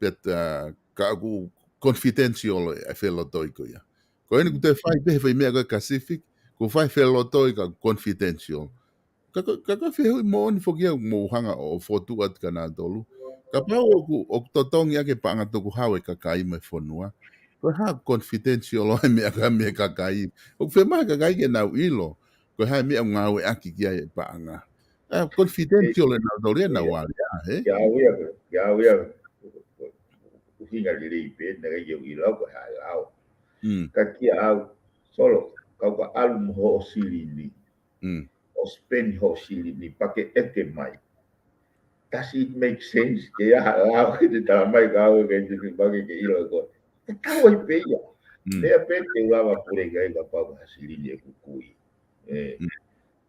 pea, ʻa, ka ʻoku confidential e felotoi ko ia. Ko eni ʻoku toe fai pē he foʻi meʻa ko e Pacific, kuo fai felotoi ka confidential. Ka ko, ka ko e fehuʻi moʻoni foki ia ʻoku mou hanga ʻo fotu atu kia nautolu. Kapau ʻoku, ʻoku totongi ʻaki e paʻanga tukuhau e kakai mo e fonua. Ko e hā confidential ʻo e meʻa ko ē mei he kakai. ʻOku fiemaʻu he kakai ke nau ʻilo. Ko e hā e meʻa ʻoku ngāueʻaki ki ai e paʻanga. ʻA, confidential ʻenautolu ia ʻenau ʻalu ia, hē? Kia au ia, kia au ia. ʻUhinga lelei pē, naʻe ʻikai ke u ʻilo ko e hā e lao. Mm. Ka kia au, Solo, kau ka ʻalu mo hoʻo silini. Mm. ʻO spend hoʻo silini, pea ke ʻeke mai. Does it make sense? Ke ʻi ai ha lao ke te tala mai kia au ke te pake ke ʻilo ko. Tatau ai pē ia. Mm. Meʻa pē te u lava pule ki ai kapau ko ha silini ʻeku kui. ʻE. Mm.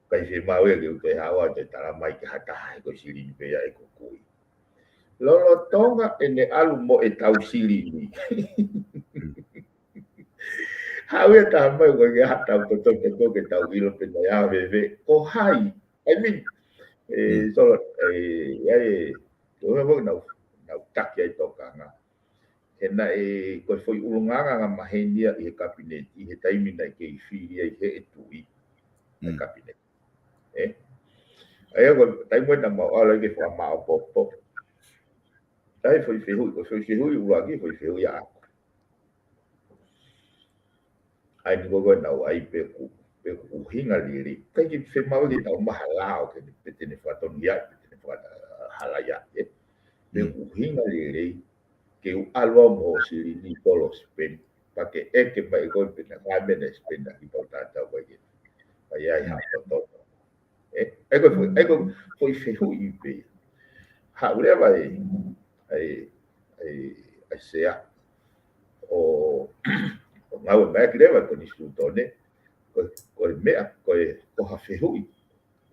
ʻIkai fiemaʻu ia ke u toe haʻu ʻo toe tala mai ki ha taha he ko e silini pē ia ʻeku kui. Lolotonga ʻene ʻalu mo ʻetau silini. Mm. Haʻu ia tala mai ko e ke ha tau toto toto ke tau ʻilo pe naʻe ʻave veve. Ko hai? I mean, e, Mm. Solo, e, ʻa e, ko e meʻa foki naʻa ku, naʻa ku taki ai tokanga. He naʻe, ko e foʻi ʻulungaanga angamaheni ia ʻi he kapineti, ʻi he taimi naʻe kei fili ai he ʻe tuʻi. ʻA e Mm. kapineti. Ē? ʻA ia ko e taimi naʻa mau ʻalu ai ke fakamāʻopoʻopo. ʻA e foʻi fehuʻi, ko e foʻi fehuʻi ʻuluaki, foʻi fehuʻi ʻaʻaku. ʻA eni ko e ko e naʻa ku ʻai pe ʻoku, pe ʻoku ʻuhinga lelei. ʻIkai ke fiemaʻu ke tau maha lao ke ne, pe te ne fakatonuhiaʻi, pe te ne fakahalaiaʻi, ē? Pe Mm. ʻoku ʻuhinga lelei, ke u ʻalu au mo hoʻo silini Solo spend. Pea ke ʻeke mai ko e pe naʻe fai meʻa naʻe spend ʻaki pau tatau ai ke. Pea ʻi ai ha Mm. toto. Ē, ʻa e ko e foʻi, ʻa e ko e foʻi fehuʻi pē. Haʻu leva e, ʻa e, ʻa e, ʻa e Sea ʻo, ʻo ngāueʻaki leva ko e konisitūtone, ko, ko e meʻa, ko e, ko ha fehuʻi,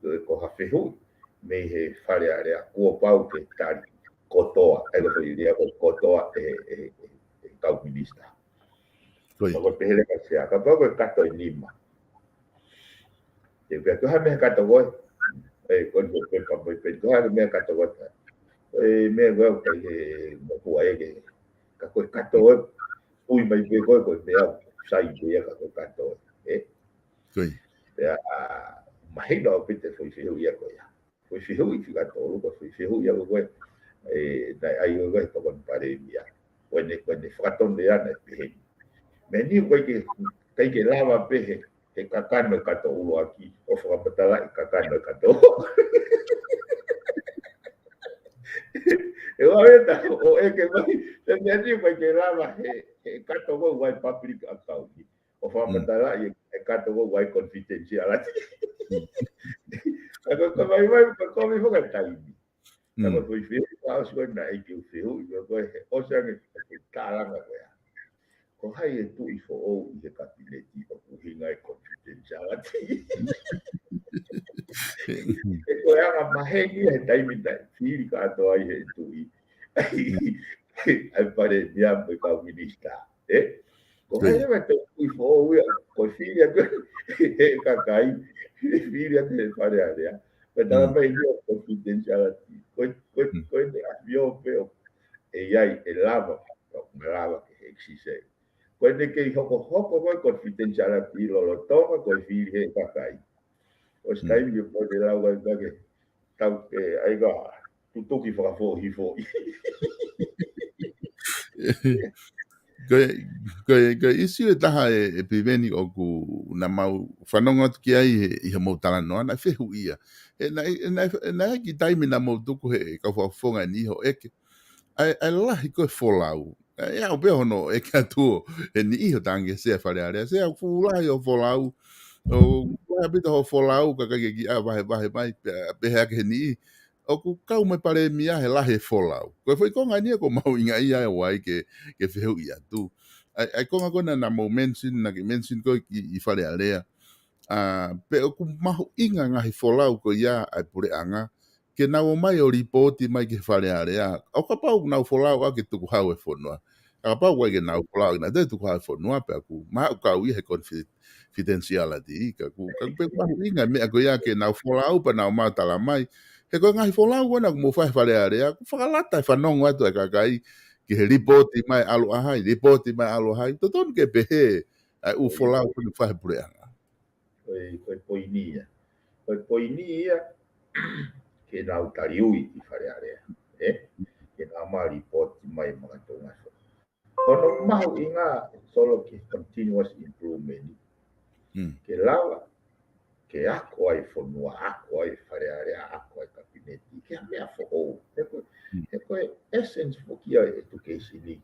ko e, ko ha fehuʻi, mei he Fale Alea kuo pau ke tali kotoa, ʻa e ko e foʻi lea ko e kotoa ʻe, ʻe, ʻe, ʻe kau minisitā. Ko ia. Pea ko e pehē leva ʻe he Sea, kapau ko e kato ʻe nima. Te u pehē ko e hā e meʻa kato ko ē. Ē, ko e ko e pepa mo e peni, ko e hā e meʻa kato ko ē. Ko e meʻa ko ē, ko e ke, mo kua e ke. Ka ko e kato ē, ui mai pē ko e, ko e meʻa, sai pē ia ka ko e kato ē. Ē? Ko ia. Pea, ʻa, mahino ʻaupito e foʻi fehuʻi ia ko ia. Ko e fehuʻi fika tolu, ko e foʻi fehuʻi ia ko ē, ē, naʻe ʻai ko ē he tokoni palēmia. Ko ʻene, ko ʻene fakatonu ia naʻe pehē ni. Meʻa ni ʻoku ʻikai ke, ʻikai ke lava pē he, he kakano e kato ʻuluaki, ʻo fakamatalaʻi e kakano e kato. ʻE ʻave ta, ʻo ʻeke mai, he meʻa ni ʻoku ʻikai ke lava he, he kato ko ē ʻoku ʻi ai public account. ʻO fakamatalaʻi e, e kato ko ē ʻoku ʻi ai confidentiality. Mm. Ka ko, ka mai mai, ka ko mai faka taimi. Ka ko Mm. foʻi fehuʻi, ka ʻosi ko ē naʻe ʻai ke u fehuʻi, ka ko e he ʻosi ange ke tālanga ko ia. Ko hai e tuʻi foʻou ʻi he kapineti ʻoku ʻuhinga e confidentiality. E ko e angamaheni he taimi naʻe fili kātoa ai he tuʻi. ʻA e palēmia mo e kau minisitā. Ē? Ko hai leva e tuʻi foʻou ia, ko e fili atu he kakai, fili atu he Fale Alea. Pea tala mai ni ʻoku confidentiality. Ko, ko, ko ʻene ʻafio pē ʻoku ʻi ai e lava, ʻoku lava ke he exist ai. Ko ʻene kei hokohoko ko e confidentiality lolotonga ko e fili he kakai. ʻOsi taimi ke pau ke lau ai ka ke tau ke ʻai ka tutuki fakafoʻohifoʻi. Ko e, ko e, ko e issue ʻe taha ē, ʻe Piveni, ʻoku naʻa mau fanongo atu ki ai he, ʻi hoʻomou talanoa, naʻe fehuʻia. He naʻe, naʻe, naʻe ʻi ai e kiʻi taimi naʻa mou tuku he kau fakafofonga ʻe niʻihi ʻo ʻeke. ʻA e, ʻa e lahi ko ē folau. ʻA ia ʻoku pehē hono ʻeke atu ʻe niʻihi ʻo tangi he Sea Fale Alea. Sea, fuʻu lahi hoʻo folau. ʻOku lahi ʻaupito hoʻo folau, ka ʻikai ke kiʻi vahevahe mai, pea, pehē ange he niʻihi. ʻOku kau mai Palēmia he lahi e folau. Ko e foʻi konga eni ia ʻoku mahuʻinga ai ʻa e ʻai ke, ke fehuʻi atu. ʻA e, ʻa e konga ko ē naʻa mou mention, naʻa ke mention ko ē ki, ʻi Fale Alea. ʻA, pe ʻoku mahuʻinga ngaahi folau ko ia ʻa e puleʻanga ke nau ō mai ʻo lipooti mai ki he Fale Alea. ʻO kapau ʻoku nau folau ʻa ke tukuhau e fonua. Ka kapau ʻoku ʻikai ke nau folau ʻa ke nau tukuhau e fonua, pea ʻoku maʻu kau ia he confidentiality, ka ʻoku, ka ʻoku pē mahuʻinga e meʻa ko ia ke nau folau pea nau ō mai ʻo tala mai. He ko e ngaahi folau ko ena ʻoku mou fai he Fale Alea, ʻoku fakalata e fanongo atu e kakai ki he lipooti mai ʻalu ʻa hai, lipooti mai ʻalu ʻa hai. Totonu ke pehē ʻa e ʻū folau ko eni ʻoku fai he puleʻanga. Ko e, ko e poini ia. Ko e poini ia ke nau taliui ʻi Fale Alea. Ē? Ke nau ō mai ʻo lipooti mai e makatuʻunga. Hono mahuʻinga, Solo, ki he continuous improvement. Mm. Ke lava ke ako ai e fonua, ako ai e Fale Alea, ako ai e Kapineti, ki ha meʻa foʻou. He ko e, mm, he ko e essence foki ia ʻo e education ni.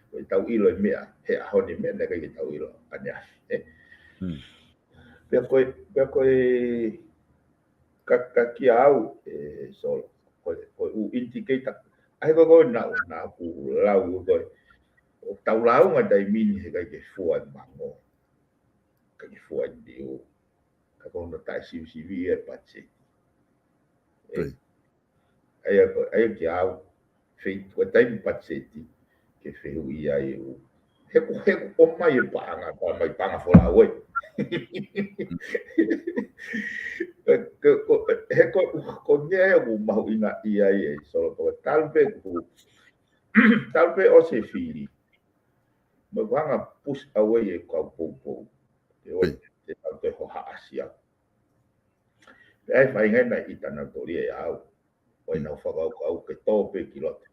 Ko ʻetau ʻilo e meʻa he ʻaho ni, meʻa naʻe ʻikai ke tau ʻilo ʻaneafi, ē? Mm. Pea ko e, pea ko e, ka, ka kia au, ē, Solo, ko e, ko e ʻū indicator. ʻA ia ko ē naʻa, naʻa ku lau ko ē, ʻoku tau lāunga taimi ni he ʻikai ke fua e mango, ʻikai ke fua e niu, ka ko hono taʻesivisiviʻi e patiseti. Ē? Ko ia. ʻA ia ko, ʻa ia kia au, fei, ko e taimi patiseti, ke fehuʻi ai e ʻū. He ko, he ko ʻomai e paʻanga, paʻanga mai paʻanga folau ē. Ko, ko, ko, he ko, ko e meʻa ia ʻoku mahuʻinga ai ē, Solo, ko e talu pē ʻoku, talu pē ʻosi e fili. Mo e anga push away e kau poupou. Te ʻoua, ʻio, te nau toe hohaʻasi au. Pea ʻi ai e faʻahinga naʻe ʻita nautolu ia ʻia au. ʻO ʻenau fakakaukau ke tō pē ki loto.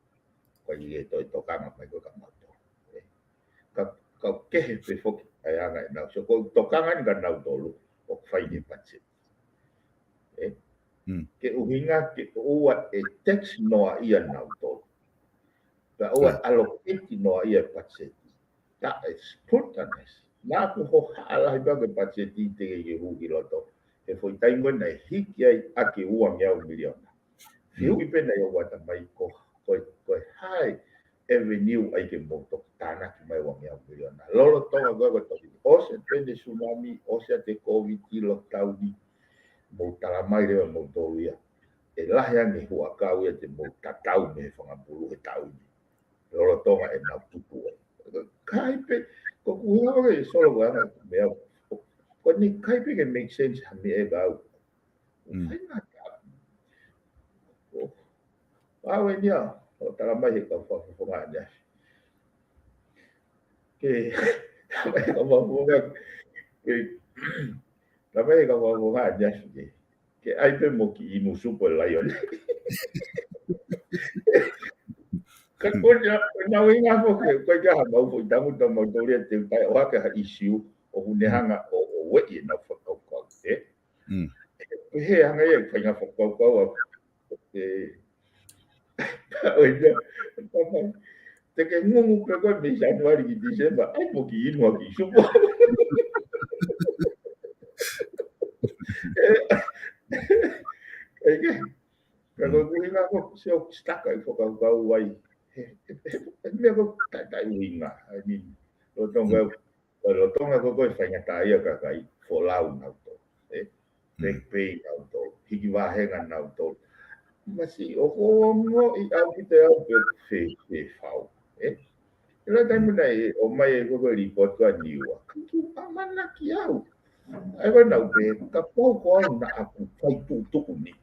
Ko e ʻikai ke toe tokanga mai ko ē kia mautolu. Ē. Ka, ka kehe pē foki ʻa e anga ʻenau. So ko e tokanga ni kia nautolu, ʻoku fai he patiseti. Ē. Mm. Ke ʻuhinga ke ʻoua ʻe tax noaʻia nautolu. Pea ʻoua, right, allocate noaʻia e patiseti. That is scrutinized. Naʻa ku hohaʻa lahi pē au ki he patiseti teʻeki ke hū ki loto. He foʻi taimi ko ē naʻe hiki ai ʻa e uangeau miliona. Mm. Fehuʻi pē naʻe ʻoatu mai ko, ko, ko e hā e revenue ʻa ia ke mou toki tānaki mai uangeau miliona. Lolotonga ko ē ko e toki. ʻOsi pē ʻa e tsunami, ʻosi ʻa e Covid, lockdown ni. Mou tala mai leva moutolu ia. ʻE lahi ange e huʻakau ia te mou tatau mei he fanga pulu he taʻu ni. Lolotonga ʻenau tupu ai. ʻIkai pē, ko e ʻuhinga ko ē, Solo, ko e anga e meʻa. Ko eni ʻikai pē ke make sense ha meʻa ʻe kau. Mm. Fai ngata. ʻO, ʻa ē ʻeni ia, ʻo tala mai he kau fakafofonga ʻaneafi. Ke, tala mai he kau fakafofonga. Ke, tala mai he kau fakafofonga ʻaneafi ke. Ke ʻai pē mo e kiʻi inu supo e laione. Ka ko e, ko e ʻuhinga foki, ko e ʻikai ha mau foʻi tangutu mautolu ia te u taʻe ʻohake ha issue ʻoku ne hanga ʻo, ʻo ueʻi ʻenau fakakaukau, ē? Mm. He hanga ia ʻo fai ha fakakaukau ʻa, ē, ʻo ia, papa, te ke ngungu pē koe mei Sānuali ki Tīsema, ʻai mo e kiʻi inu ʻa e kiʻi supo. Ē, ē, ke, ka ko e ʻuhinga ko e sio ki he sitaka ʻi he fakakaukau ai. He, he, he, he meʻa ko e taʻe, taʻe ʻuhinga. I mean, lolotonga, lolotonga ko ē ko e faingataʻaʻia e kakai, folau nautolu, ē? Mm. Back pay nautolu, hiki vāhenga nautolu. Masiʻi, ʻoku ou ongoʻi ʻaupito ʻe au pe fe, fefau, ē? ʻI he taimi naʻe ʻomai ai ko ē ko e lipooti ʻa Niua, ka ʻoku ʻamanaki au. ʻA ia ko ʻenau pehē, kapau ko au naʻa ku fai tuʻutuʻuni.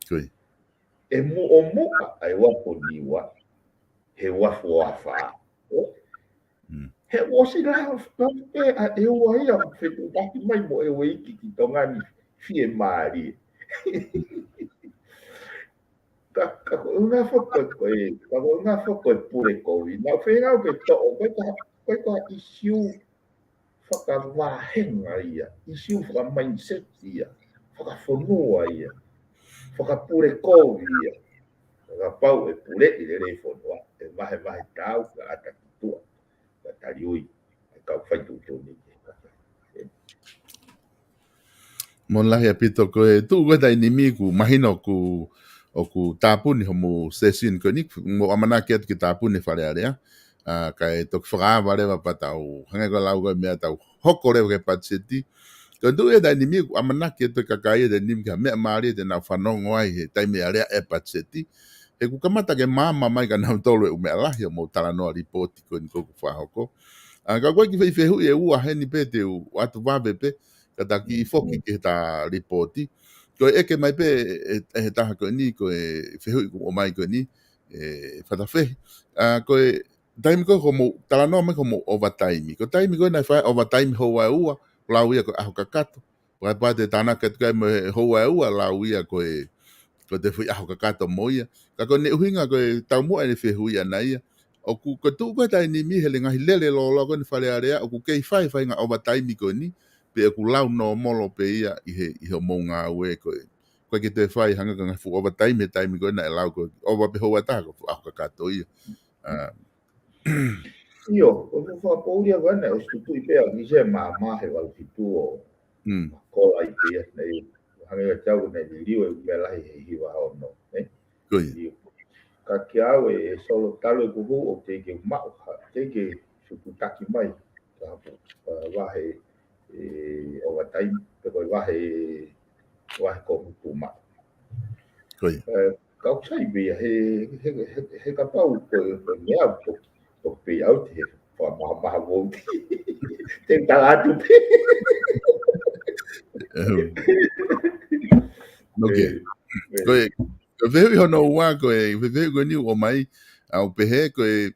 Ko ia. ʻE muʻomuʻa ʻa e uafu ʻo Niua he uafu ʻo afā. Mm. He ʻosi lahi ʻa e ʻEua ia, fetuʻutaki mai mo e ʻEua ki, ki Tonga ni fiemālie. Ka, ka ko e ʻuhinga foki ko e, ka ko e ʻuhinga foki ko e pule kovi. Naʻa ku feinga au ke toʻo, ko e ka, ko e ka ʻisiū fakavahenga ia, ʻisiū fakamindset ia, fakafonua ia, fakapule kovi ia. Kapau ʻe puleʻi lelei fonua, ʻe vahevahe taau ka ʻata ki tuʻa, ka taliui, ʻe kau fai tuʻutuʻuni. Mo lahi ʻaupito ko e tuʻu ko e taimi ni ʻoku mahino ʻoku, ʻoku tāpuni hoʻomou session ko eni, mou ʻamanaki atu ke tāpuni Fale Alea. ʻA, kae toki fakaava leva pea tau, hangē ko e lau ko e meʻa tau hoko leva ki he patiseti. Ko e tuʻu ia taimi ni ʻoku ʻamanaki atu e kakai ia taimi ni ki ha meʻa mālie te nau fanongo ai he taimi ʻe alea e patiseti. He ʻoku kamata ke maama mai kia nautolu e ʻū meʻa lahi ʻo mou talanoa lipooti ko eni ʻoku fakahoko. ʻA, ka ko e kiʻi fehuʻi ʻe ua heni pē te u ʻoatu vave pē, ka ta kiʻi foki ki he ta lipooti. Ko e ʻeke mai pē ʻe, ʻe he taha ko eni, ko e fehuʻi ʻoku ʻomai ko eni, ʻe Fatafehi. ʻA, ko e taimi ko ē ʻoku mou talanoa mai ko hoʻomou overtime. Ko e taimi ko ē naʻe fai overtime houa ʻe ua, lau ia ko e ʻaho kakato. Pea, pea te tānaki atu ki ai mo e houa ʻe ua, lau ia ko e, ko e foʻi ʻaho kakato mo ia. Ka ko ʻene ʻuhinga ko e taumuʻa ʻene fehuʻi ʻana ia. ʻOku, ko e tuʻu ko e taimi ni he ngaahi lele lōloa ko eni Fale Alea, ʻoku kei fai e faʻahinga overtime ko eni, pe ʻoku lau nōmolo pē ia ʻi he, ʻi hoʻomou ngāue ko ē. ʻOku ʻikai ke toe fai ha ngaahi fuʻu overtime he taimi ko ē naʻe lau ko e over pē houa ʻe taha ko e ʻaho kakato ia. ʻA, ʻIo, ko e fakapoʻuli ʻa ko ena, ʻosi tutuʻi pē ʻa Lise Mama he valu fitu ʻo Mm. Kola ʻi pē ia, naʻe hangē ia te au naʻe liliu e meʻa lahi he hiva ono, ē? Ko ia. ʻIo. Ka kiate au ē, Solo, talu ʻeku hū ʻoku teʻeki ke maʻu ha, teʻeki ke suku taki mai, ka hapu, ʻa, vahe, ē, overtime, pe ko e vahe, vahe ko mutu maʻu. Ko ia. Ē, kau sai pē ia, he, he, he, he kapau ko e, ko e meʻa ko, ko pay out he, ko e maha, maha vouti. Te u tala atu pē. Em. Ok. Ē, ē. Ko e, ko e fehuʻi hono ua, ko e, fehuʻi ko eni ʻoku ʻomai, ʻa, ʻoku pehē, ko e,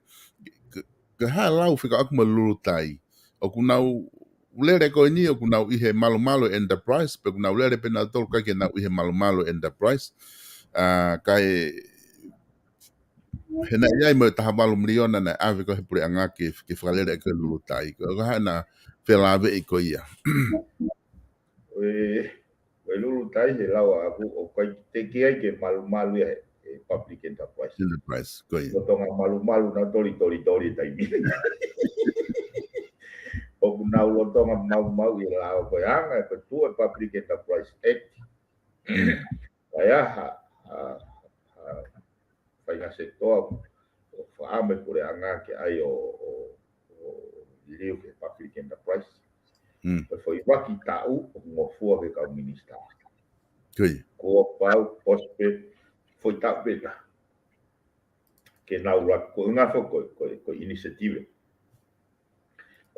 ko, ko e hā e lau fekauʻaki mo e lulutai. ʻOku nau lele ko eni ʻoku nau ʻi he malumalu Enterprise, pe ʻoku nau lele pē nautolu kae ʻikai ke nau ʻi he malumalu Enterprise. ʻA, kae, he naʻe ʻi ai mo e taha valu miliona naʻe ʻave ko ē he puleʻanga ke, ke fakalele ʻaki e lulutai. Ko e hā ʻena felāveʻi ko ia. Ē, ko e lulutai he lau ʻaʻaku ʻoku ʻikai teʻeki ai ke malumalu ia he, he public enterprise. Enterprise, ko ia. Lolotonga malumalu nautolu ʻi tolitoli taimi. ʻOku nau lolotonga maumauʻi e lao ko e anga e ko e tuʻu e Public Enterprise Act. Kae ʻai ha, ha, ha, faʻahinga sēkoa ʻo fakaʻamu e puleʻanga ke ʻai ʻo, ʻo, ʻo liliu ki he public enterprise. Mm. Ko e foʻi vaki taʻu ʻoku ngofua ki he kau minisitā. Ko ia. Kuo pau, ʻosi pē, foʻi taʻu pē taha. Ke nau laka, ko e ʻuhinga foki ko e, ko e, ko e initiative.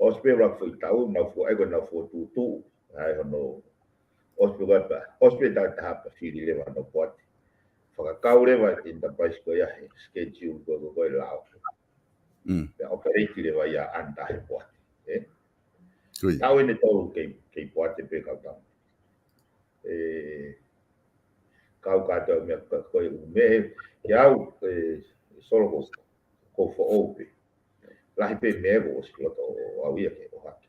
ʻOsi pē ʻa e foʻi taʻu, nau fua, ʻai ko e nau fokotuʻutuʻu, ʻai hono, ʻosi pē ʻa e pā, ʻosi pē taʻu ʻe taha pea fili leva hono poate. Fakakau leva e enterprise ko ia he schedule ko, ko, ko e lao. Mm. Pea operate leva ia under he poate, ē? Ko ia. Taʻu ʻe tolu kei, kei poate pē kau tama. Ē, kau kātoa meʻa ka, ko e ʻū meʻa, ke au, ē, Solo ko, ko foʻou pē. Lahi pē meʻa ʻoku ʻosi loto ʻo au ia ke ʻohake.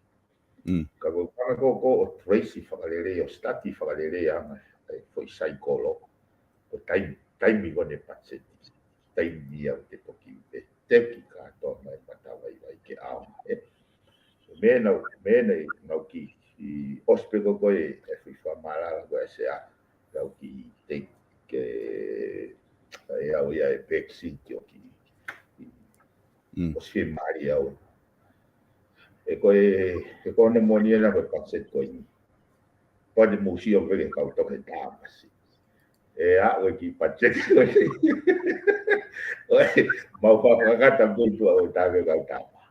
Mm. Ka ko e ʻuhinga ko, ko ʻo trace fakalelei, ʻo study fakalelei ʻa e anga e foʻi saikolo. Ko e taimi, taimi ko eni patiseti. Taimi ia ʻoku te toki ʻuve. Teki kātoa mai pata vaivai ke ʻaonga, ē. Meʻa naʻa, meʻa naʻa, naʻa ku kiʻi, ʻosi pē ko ko e, e foʻi fakamālala ko e sea. Naʻa ku kiʻi teki ke, ʻe au ia e vaccine ki ʻoku kiʻi. Mm. ʻOsi mālie au. ʻE ko e, ʻe ko ʻene moʻoni ʻena ko e patiseti ko eni. Pea te mou sio pē ki he kau toke tāmasi. ʻE aʻu e kiʻi patiseti ko eni. ʻOi, mau fakakata pē tuʻa ʻo tāke kau tama.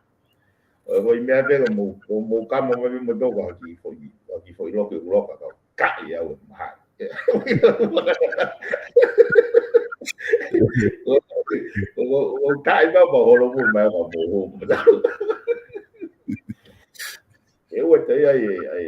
ʻOi, ko e meʻa pē ko mou, ko mou kamo mai pē mo toko ha kiʻi foʻi, ha kiʻi foʻi loke uloka kau. Kaʻi au e maha. ʻO, ʻo, ʻo, ʻo, taʻi mau mau holo mo mai mau mo ho mo tau. ʻE ua tai ai, ai,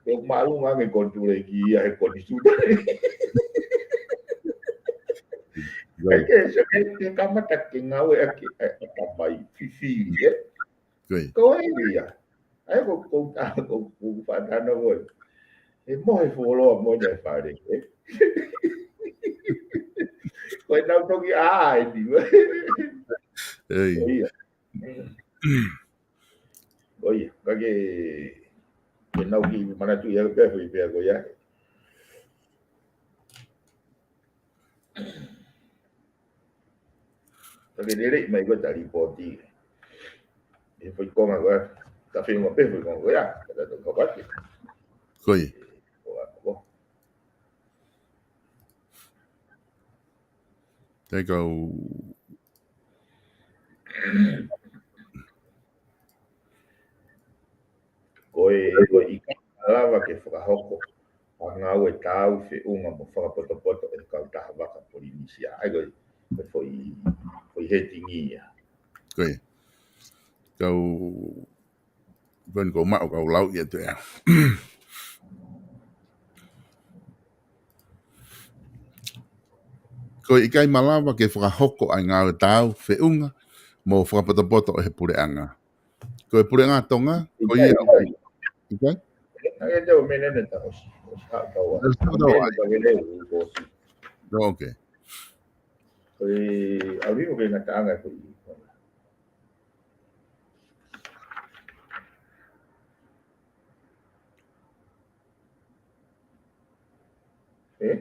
Ko māʻolunga ange ko tuleki ia he konisuta. Right. Ke, so ke, ke kamata ke ngāueʻaki ʻa e ʻatamai, fifili, ē? Ko ia. Ko ia. ʻA ia ko, ko, ko, ko, ko fātana ko ē. He mohe fuoloa mo e fale, ē? Ko e nau toki ʻā eni, ē? Ei. Ko ia. Ko ia, ka ke, ke nau ki manatu ia pea fui pea ko ia. Ka ke lele mai ko e ta lipoti. E fui konga ko ia, ta fui mo pe fui konga ko ia, ka ta toka pati. Ko ia. Ko ia, ko. Te kau Ko e, ko e ʻikai malava ke fakahoko ha ngāue taau feʻunga mo fakapotopoto ʻe he kautaha vaka Polinisia. ʻA ia ko e, ko e foʻi, foʻi heading ia. Ko ia. Kau, ko eni ko maʻu kau lau ia te ia. Ko e ʻikai malava ke fakahoko ʻa e ngāue taau feʻunga mo fakapotopoto ʻe he puleʻanga. Ko e puleʻanga Tonga, ko ia ʻikai. ʻIkai? ʻIkai te u mene ne ta hosi. Hosi haʻu tau a. Hosi haʻu tau a. Mene ta vele u hosi. No, okay. Ko e ʻauri mo ke ngataʻanga ko i. Ē?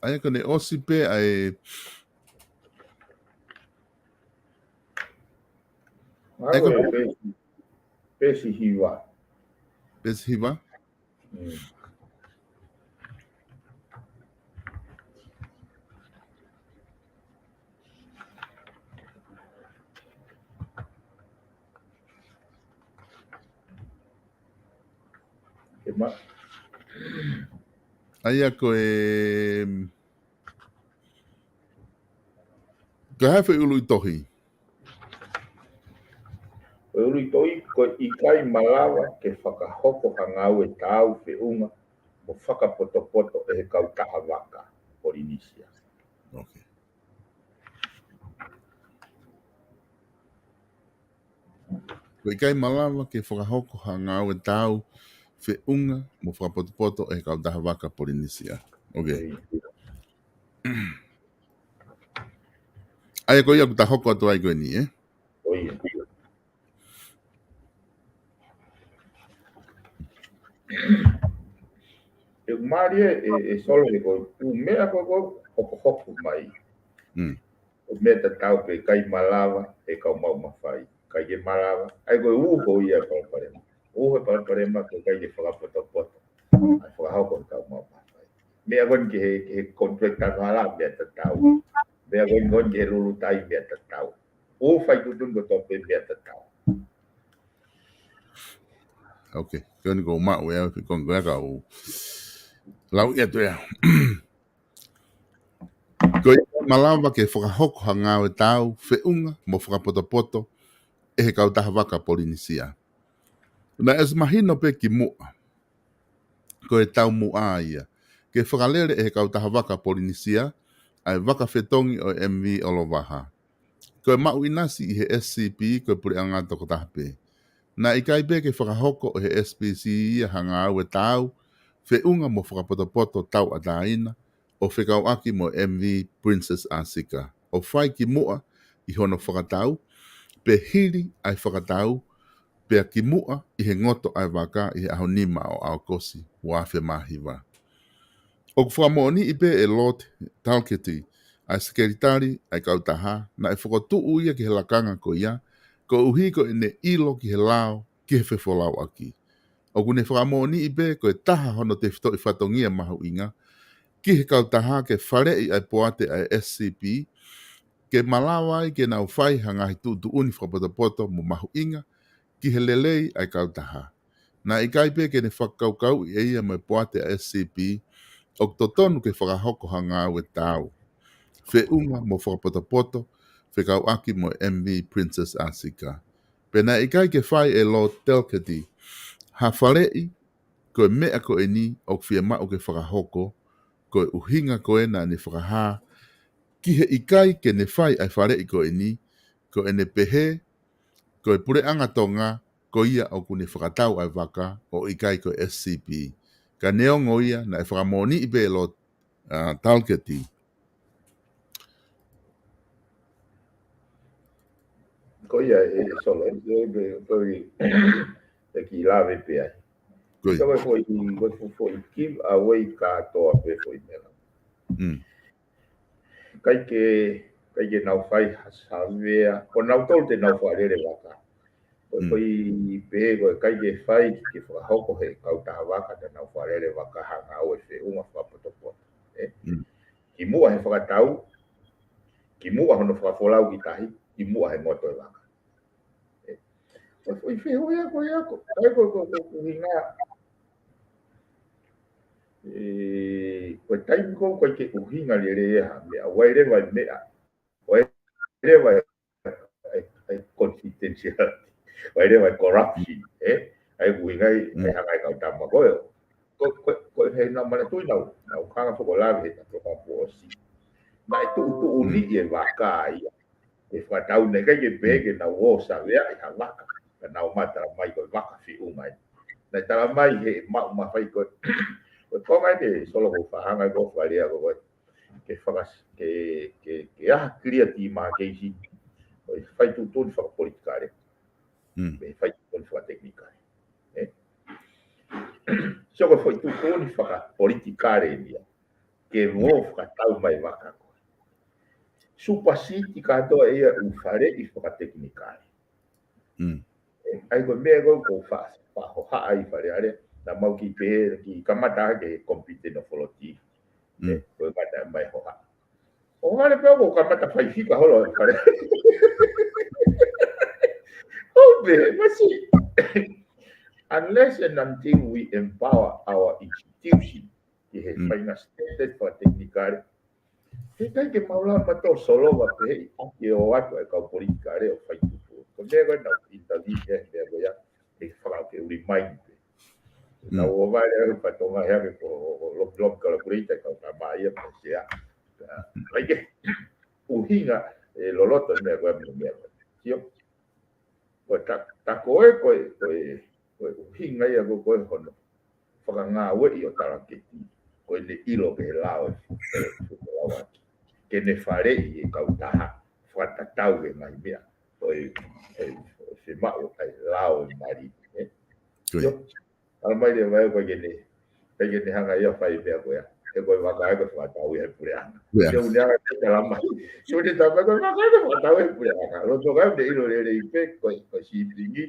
ʻA ia ko ʻene ʻosi pē ʻa e. ʻA ia ko e pesi, pesi hiva. Pesi hiva? Mm. Ke ma-, ʻa ia ko e, ko e hā e foʻi ʻuluʻi tohi? Ko e ʻuluʻi tohi, ko e ʻikai malava ke fakahoko ha ngāue taau feʻunga mo fakapotopoto ʻe he kautaha vaka Polinisia. Okay. Ko e ʻikai malava ke fakahoko ha ngāue taau feʻunga mo fakapotopoto ʻe he kautaha vaka Polinisia. Okay. ʻA ia ko ia ʻoku ta hoko atu ai ko eni, ē? Ko ia. ʻE mālie ē, ē Solo, ē ko e ʻū meʻa ko ē ʻoku hokohoko mai. Mm. ʻO meʻa tatau pē ʻikai malava ʻe kau maʻu mafai. ʻIkai ke malava. ʻA ia ko e uho ia e palopalema. Uho e palopalema ko e ʻikai ke fakapotopoto ʻa e fakahoko ʻe kau maʻu mafai. Meʻa ko eni ki he, ki he contractor hala meʻa tatau. Meʻa ko eni, ko eni ki he lulutai meʻa tatau. ʻO fai tuʻutuʻuni kotoa pē meʻa tatau. Okay, ko eni ko maʻu ē, ko eni ko ia kau lau ia te ia. Ko e ʻikai malava ke fakahoko ha ngāue taau feʻunga mo fakapotopoto ʻe he kautaha vaka Polinisia. Naʻe ʻosi mahino pē kimuʻa ko e taumuʻa ia ke fakalele ʻe he kautaha vaka Polinisia ʻa e vaka fetongi ʻo e M V ʻOlovaha. Ko e maʻu ʻinasi ʻi he S C P ko e puleʻanga tokotaha pē. Naʻe ʻikai pē ke fakahoko ʻe he S P C ia ha ngāue taau feʻunga mo fakapotopoto tauʻatāina ʻo fekauʻaki mo e M V Princess Asika, ʻo fai kimuʻa ʻi hono fakatau, pe hili ʻa e fakatau, pea kimuʻa ʻi he ngoto ʻa e vaka ʻi he ʻaho nima ʻo ʻAokosi ua afe mā hiva. ʻOku fakamoʻoniʻi pē ʻe Lord Talketti, ʻa e sekelitali ʻa e kautaha, naʻe fokotuʻu ia ki he lakanga ko ia, koeʻuhi ko ʻene ʻilo ki he lao, ki he fefolauʻaki. ʻOku ne fakamoʻoniʻi pē ko e taha hono tefitoʻi fatongia mahuʻinga ki he kautaha ke faleʻi ʻa e poate ʻa e S C P, ke malava ai ke nau fai ha ngaahi tuʻutuʻuni fakapotopoto mo mahuʻinga ki he lelei ʻa e kautaha. Naʻe ʻikai pē ke ne fakakaukauʻi ʻe ia mo e poate ʻa e S C P ʻoku totonu ke fakahoko ha ngāue taau feʻunga mo fakapotopoto fekauʻaki mo e M V Princess Asika. Pea naʻe ʻikai ke fai ʻe Lord Talketti ha faleʻi ko e meʻa ko eni ʻoku fiemaʻu ke fakahoko, ko e ʻuhinga ko ē naʻa ne fakahā ki he ʻikai ke ne fai ʻa e faleʻi ko eni, ko ʻene pehē, ko e puleʻanga Tonga, ko ia ʻoku ne fakatau ʻa e vaka ʻo ʻikai ko e S C P. Ka neongo ia, naʻe fakamoʻoniʻi pē ʻe Lord, ʻa, Talketti. Ko ia e solo, e, e, e, ko e, e ki lave pē ai. Ko ia. Ka ko e foʻi, ko e fo-, foʻi give away kātoa pē foʻi meʻa. Mm. ʻIkai ke, ʻikai ke nau fai ha savea, ko nautolu te nau fakalele vaka. Ko e Mm. foʻi pē, ko e ʻikai ke fai ke fakahoko he kautaha vaka te nau fakalele vaka ha ngāue feʻunga fakapotopoto. ʻE? Mm. Ki muʻa he fakatau, ki muʻa hono fakafolau ki tahi, ki muʻa he ngoto e vaka. ʻE? Ko e foʻi fehuʻi ia ko ia ko, ʻai ko, ko, ko, ko ʻuhinga. ʻE, ko e taimi ko ē ʻoku ʻikai ke ʻuhinga lelei ha meʻa, ʻoku ʻi ai leva e meʻa, ʻoku ʻi ai leva e, e, e confidentiality, ʻoku ʻi ai leva e corruption, ʻe? ʻA ia ʻoku ʻuhinga ai, Mm. ʻe hanga ʻe he kau tama ko ē. Ko, ko, ko e he naʻa manatuʻi naʻa, naʻa ku hanga ʻo fakalave he taha ko ē kuo ʻosi. Naʻe tuʻutuʻuni Mm. e vaka ia. Ke fakatau naʻe ʻikai ke pehē Mm. ke nau ō ʻo saveaʻi ha vaka. Ka nau ō mai ʻo tala mai ko e vaka feʻunga ia. Naʻe tala mai he maʻu mafai ko ē. Ko e konga eni solo ko e fakahanga ko ē fakalea ko ē. Ke faka-, ke, ke, ke ʻai ha clear demarcation. Ko e fai tuʻutuʻuni fakapolitikale. Mm. Mo e fai tuʻutuʻuni fakatekinikale. ʻE? So ko e fai tuʻutuʻuni fakapolitikale ia. Ke Mm. ō ʻo fakatau mai vaka ko ē. Supersede kātoa ia ʻū faleʻi fakatekinikale. Mm. ʻE, ʻai ko e meʻa ko ē ʻoku fa-, fakahohaʻa ʻi Fale Alea, naʻa mau kiʻi pehē, kiʻi kamata hake he competent authority. Mm. ʻE, ko e mata mai hohaʻa. ʻO vale pē ʻoku kamata fai fika holo ʻi Fale Alea. ʻO pē, masi. Unless and until we empower our institution, ki he Mm. faʻahinga standard fakatekinikale. He ʻikai ke mau lava ʻo tō solova pē he ʻaki ʻo atu ʻa e kau politikale ʻo fai tuʻutuʻuni. Ko e meʻa ko ē naʻa ku interview he meʻa ko ia, ʻe faka ke remind pē. Mm. Naʻa ku ō mai leva he fatongia he ake ko, ko, ko lomilomi calculator kau tama ia pea sea. Like, ʻuhinga, ʻe loloto meʻa ko ē mo e meʻa ko ē. Sio? Ko e ta-, ta ko e, ko e, ko e, ko e ʻuhinga ia ko, ko e hono fakangāueʻi ʻo Talaketi. Ko ʻene ʻilo ki he lao ʻe, ʻe, ʻe, ʻe, ke ne faleʻi e kautaha fakatatau ki he ngaahi meʻa ʻoku, ʻoku, ʻoku fiemaʻu ʻe he lao ʻo e mali, ē? Ko ia. Sio? Ala mai leva ʻe ko ē ke ne, ʻikai ke ne hanga ia ʻo fai meʻa ko ia. He ko e vaka ē ko e fakatau ia he puleʻanga. Puleʻanga. Sio, ne hanga ʻo tala mai. Sio, ne tala mai ko e vaka ē ko e fakatau ia he puleʻanga. Loto kai ne ʻilo lelei pē ko e, ko e sīpingi,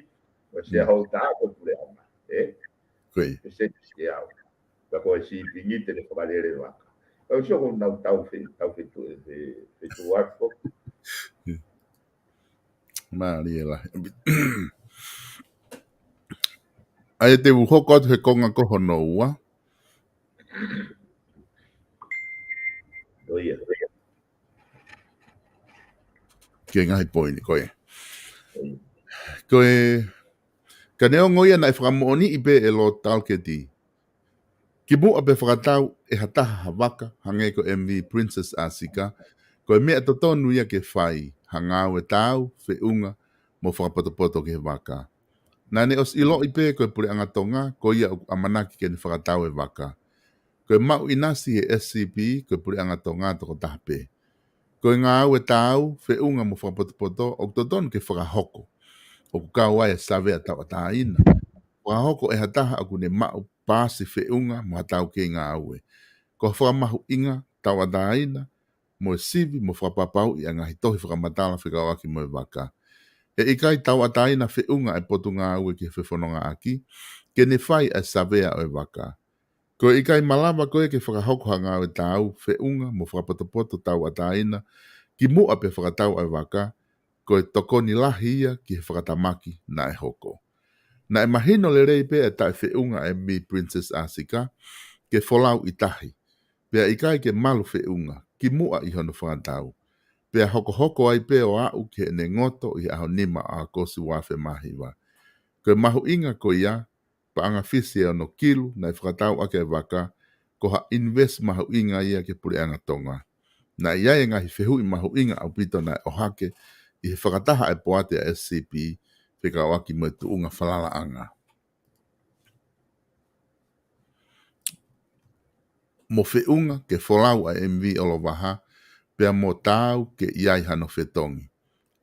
ko e Mm. shareholder ko e puleʻanga. Ē? Ko ia. Ko e sēniti au. Ka ko e sīpingi te ne fakalele vaka. Au sio ko ʻenau tau fe-, tau fetu-, fe-, fetuʻu ako. Mālie lahi. ʻA ia te u hoko atu he konga ko hono ua. ʻO ia. Ki he ngaahi poini, ko e. ʻO ia. Ko e, ka neongo ia naʻe fakamoʻoniʻi pē ʻe Lord Talketti. Ki muʻa pea fakatau ʻe ha taha ha vaka, hangē ko e M V Princess Asika, ko e meʻa totonu ia ke fai, ha ngāue taau, feʻunga, mo fakapotopoto ki he vaka. Naʻa ne ʻosi ʻiloʻi pē ko e puleʻanga Tonga, ko ia ʻoku ʻamanaki ke ne fakatau e vaka. Ko e maʻu ʻinasi he S C P, ko e puleʻanga Tonga tokotaha pē. Ko e ngāue taau, feʻunga mo fakapotopoto, ʻoku totonu ke fakahoko. ʻOku kau ai e savea tauʻatāina. Fakahoko ʻe ha taha ʻoku ne maʻu paasi feʻunga mo ha taukei ngāue. Ko e fakamahuʻinga tauʻatāina, mo e sivi, mo fakapapauʻi ʻa e ngaahi tohi fakamatala fekauʻaki mo e vaka. ʻE ʻikai tauʻatāina feʻunga ʻa e potungāue ki he fefonongaʻaki, ke ne fai ʻa e savea ʻo e vaka. Ko e ʻikai malava ko ē ke fakahoko ha ngāue taau, feʻunga, mo fakapotopoto tauʻatāina, ki muʻa pea fakatau ʻa e vaka, ko e tokoni lahi ia ki he fakatamaki naʻe hoko. Naʻe mahino lelei pē ʻa e taʻefeʻunga ʻa e M V Princess Asika, ke folau ʻi tahi, pea ʻikai ke malu feʻunga, ki muʻa ʻi hono fakatau. pea hokohoko ai pē ʻo aʻu ki heʻene ngoto ʻi he ʻaho nima ʻo ʻAokosi ua afe mā hiva. Ko e mahuʻinga ko ia, paʻanga fisi ʻe ono kilu naʻe fakatau ʻaki e vaka, ko ha invest mahuʻinga ia ki he puleʻanga Tonga. Naʻe ʻi ai e ngaahi fehuʻi mahuʻinga ʻaupito naʻe ʻohake ʻi he fakataha ʻa e poate ʻa e S C P fekauʻaki mo e tuʻunga falalaʻanga mo feʻunga ke folau ʻa e M V ʻOlovaha, pea mo taau ke ʻi ai hano fetongi.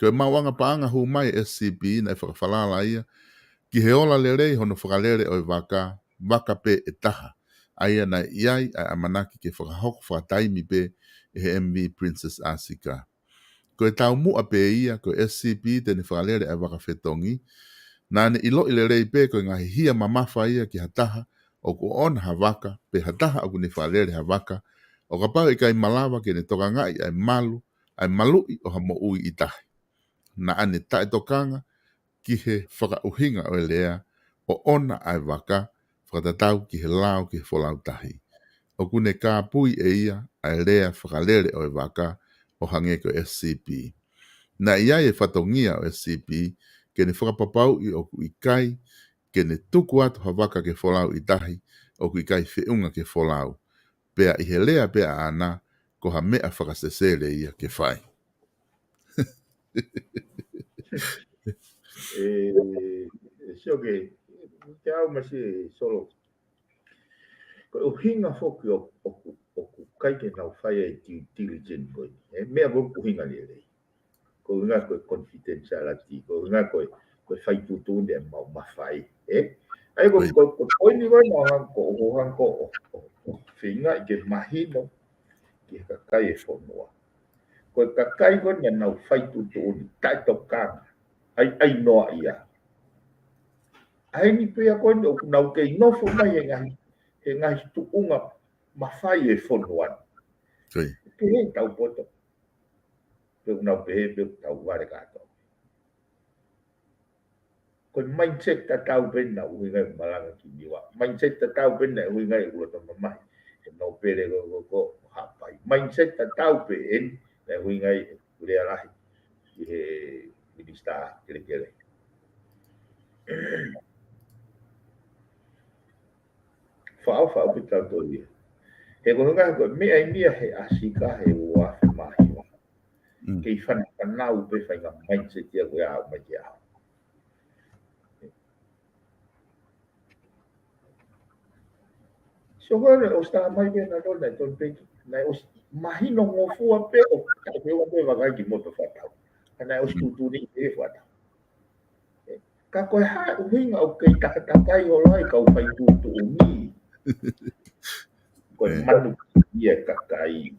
Ko e maʻuʻanga paʻanga hū mai ʻa e S C P naʻe fakafalala ia ki he ola lelei hono fakalele ʻo e vaka, vaka pē ʻe taha, ʻa ia naʻe ʻi ai ʻa e ʻamanaki ke fakahoko fakataimi pē ʻe he M V Princess Asika. Ko e taumuʻa pē ia, ko e S C P te ne fakalele ʻa e vaka fetongi. Naʻa ne ʻiloʻi lelei pē ko e ngaahi hia mamafa ia ki ha taha ʻoku ʻoʻona ha vaka, pe ha taha ʻoku ne fakalele ha vaka, ʻo kapau ʻe ʻikai malava ke ne tokangaʻi ʻa e malu, ʻa e maluʻi ʻo ha moʻui ʻi tahi. Naʻa ne taʻetokanga ki he fakaʻuhinga ʻo e lea ʻoʻona ʻa e vaka, fakatatau ki he lao ki he folau tahi. ʻOku ne kāpui ʻe ia ʻa e lea fakalele ʻo e vaka ʻo hangē ko e S C P. Naʻe ʻi ai e fatongia ʻo e S C P ke ne fakapapauʻi ʻoku ʻikai ke ne tuku atu ha vaka ke folau ʻi tahi ʻoku ʻikai feʻunga ke folau. Pea ʻi he lea pē ʻaʻana, ko ha meʻa fakasesele ia ke fai. ʻE, ʻe sio ke, ke au masi Solo. Ko e ʻuhinga foki ʻo, ʻoku, ʻoku ʻikai ke nau fai e due diligence ko eni. ʻE, meʻa ko e ʻuhinga lelei. Ko e ʻuhinga ko e confidentiality, ko e ʻuhinga ko e, ko e fai tuʻutuʻuni ʻe maʻu mafai, ē? ʻA ia ko, ko, ko, ko eni ko eni ʻo hangē ko, ʻo hangē ko, ʻo, ʻo, ʻo feinga ke mahino ki he kakai e fonua. Ko e kakai ko eni naʻa nau fai tuʻutuʻuni, taʻetokanga, ʻai, ʻai noa ia. ʻA eni pea ko eni ʻoku nau kei nofo mai he ngaahi, he ngaahi tuʻunga mafai e fonua ni. Ko ia. Pehē tau poto. Pe ʻoku nau pehē, pe ʻoku tau vale kātoa. Ko e mindset tatau pē naʻe ʻuhinga ai e malanga ki Niua. Mindset tatau pē naʻe ʻuhinga ai e loto mamahi. He nōpele ko, ko, ko Haʻapai. Mindset tatau pē eni naʻe ʻuhinga ai e Lea Lahi ʻi he minisitā kelekele. Faʻo, faʻo pē tau tō ia. He ko e ʻuhinga ko e meʻa eni ia he Asika he ua afe mā hiva. Mm. Kei fanafanau pē faʻahinga mindset ia ko ia ʻo aʻu mai ki he ʻaho. So ko ē ʻosi tā mai pē naʻe tonu, naʻe tonu pē ki, naʻe ʻosi mahino ngofua pē ʻo taʻe pē ua pē vakai ki moto fakatau. Ka naʻe ʻosi Mm. tuʻutuʻuni pē fakatau. Ka ko e hā e ʻuhinga ʻoku kei takatakai holo ai kau fai tuʻutuʻuni. Ko e Eh. manu ia kakai.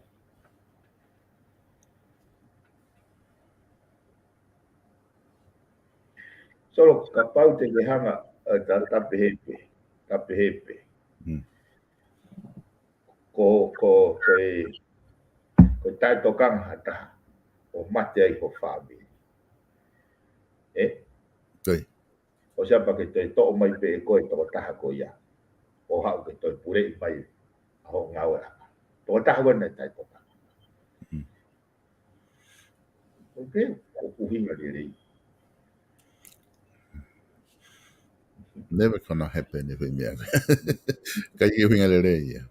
Solo, kapau te ke hanga, eh, ta, ta pehē pē, ta pehē pē. Mm. Ko, ko, ko e, ko e taʻetokanga ha taha ʻo mate ai ho fāmili. Ē? Ko ia. ʻOsi ia pea ke toe toʻo mai pē ʻe koe tokotaha ko ia. ʻO haʻu ke toe puleʻi mai ʻa hoʻo ngāueʻanga. Tokotaha ko ē naʻe taʻetokanga. Mm. ʻOku, ʻoku ʻuhinga lelei. Never gonna happen if we make. ʻIkai ke ʻuhinga lelei ia.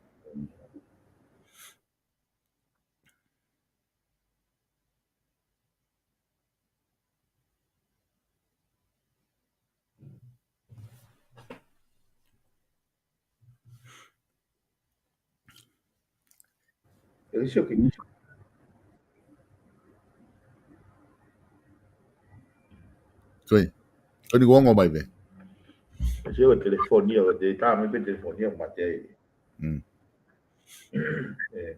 ʻE sio ki. Ko ia. Ko eni kuo ongo mai pē. Sio ki he telefoni ia, ko e tā mai pē telefoni ia, mate ai. Mm. ʻE.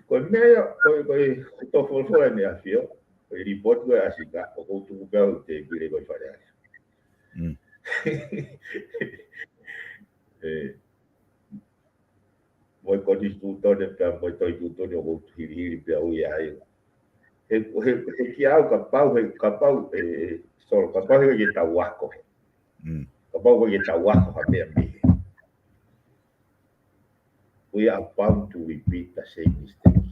Ko e meʻa ia, ko e, ko e, ko e tō folofola ʻEne ʻAfio, ko e report ko ē ʻa Asika, ʻoku ou tuku pē au ʻi he tēpile ko ē Fale Alea. Mm. ʻE. Mo e konisitūtone pea mo e tohi tuʻutuʻuni ʻoku ou hilihili pē au ia ai. He, he, he kiate au kapau, he kapau, ʻe, ʻe, Solo, kapau he ʻikai ke tau ako. Mm. Kapau ʻikai ke tau ako ha meʻa mei hē. We are bound to repeat the same mistake.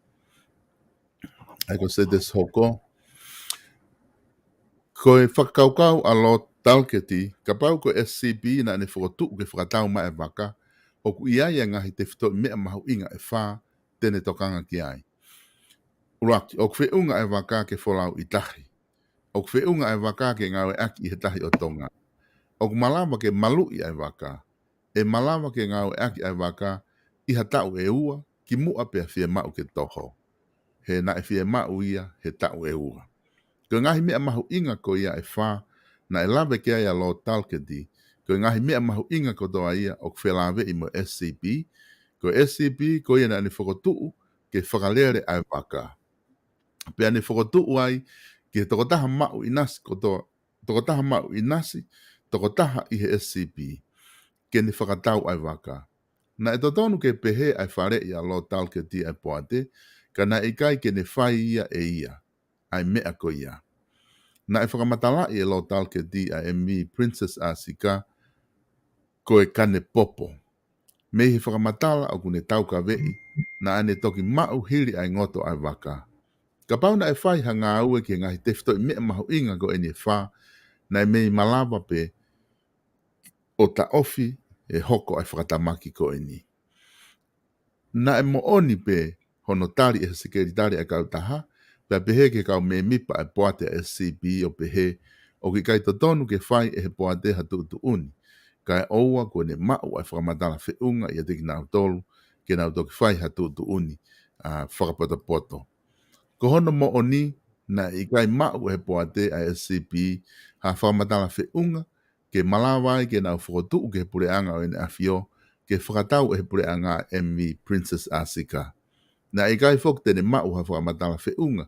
ʻA ia ko Setesi Hoko. Ko e fakakaukau ʻa Lord Talketti, kapau ko e S C P naʻa ne fokotuʻu ke fakatau mai e vaka, ʻoku ʻi ai e ngaahi tefitoʻi meʻa mahuʻinga ʻe fā te ne tokanga ki ai. ʻUluaki, ʻoku feʻunga e vaka ke folau ʻi tahi. ʻOku feʻunga e vaka ke ngāueʻaki ʻi he tahi ʻo Tonga. ʻOku malava ke maluʻi e vaka. ʻE malava ke ngāueʻaki e vaka ʻi ha taʻu ʻe ua, kimuʻa pea fiemaʻu ke toho. He naʻe fiemaʻu ia he taʻu ʻe ua. Ko e ngaahi meʻa mahuʻinga ko ia ʻe fā naʻe lave ki ai ʻa Lord Talketti, ko e ngaahi meʻa mahuʻinga kotoa ia ʻoku felāveʻi mo e S C P. Ko e S C P, ko ia naʻa ne fokotuʻu ke fakalele ʻa e vaka. Pea ne fokotuʻu ai ki he tokotaha maʻu ʻinasi kotoa, tokotaha maʻu ʻinasi, tokotaha ʻi he S C P, ke ne fakatau ʻa e vaka. Naʻe totonu ke pehē ʻa e faleʻi ʻa Lord Talketti ʻa e poate, ka naʻe ʻikai ke ne fai ia ʻe ia ʻa e meʻa ko ia. Naʻe fakamatalaʻi ʻe Lord Talketti ʻa e M V Princess Asika ko e kane popo. Mei he fakamatala ʻoku ne taukaveʻi, naʻa ne toki maʻu hili ʻa e ngoto ʻa e vaka. Kapau naʻe fai ha ngāue ki he ngaahi tefitoʻi meʻa mahuʻinga ko eni ʻe fā, naʻe mei malava pē ʻo taʻofi ʻe hoko ʻa e fakatamaki ko eni. Naʻe moʻoni pē hono tali ʻe he sekelitali ʻa e kautaha, pea pehē ki he kau mēmipa ʻa e poate ʻa e S C P ʻo pehē, ʻoku ʻikai totonu ke fai ʻe he poate ha tuʻutuʻuni, kae ʻoua kuo ne maʻu ʻa e fakamatala feʻunga ʻiate kinautolu, ke nau toki fai ha tuʻutuʻuni, ʻa, fakapotopoto. Ko hono moʻoni, naʻe ʻikai maʻu ʻe he poate ʻa e S C P ha fakamatala feʻunga, ke malava ai ke nau fokotuʻu ki he puleʻanga ʻo ʻEne ʻAfio, ke fakatau ʻe he puleʻanga M V Princess Asika. Naʻe ʻikai foki te ne maʻu ha fakamatala feʻunga,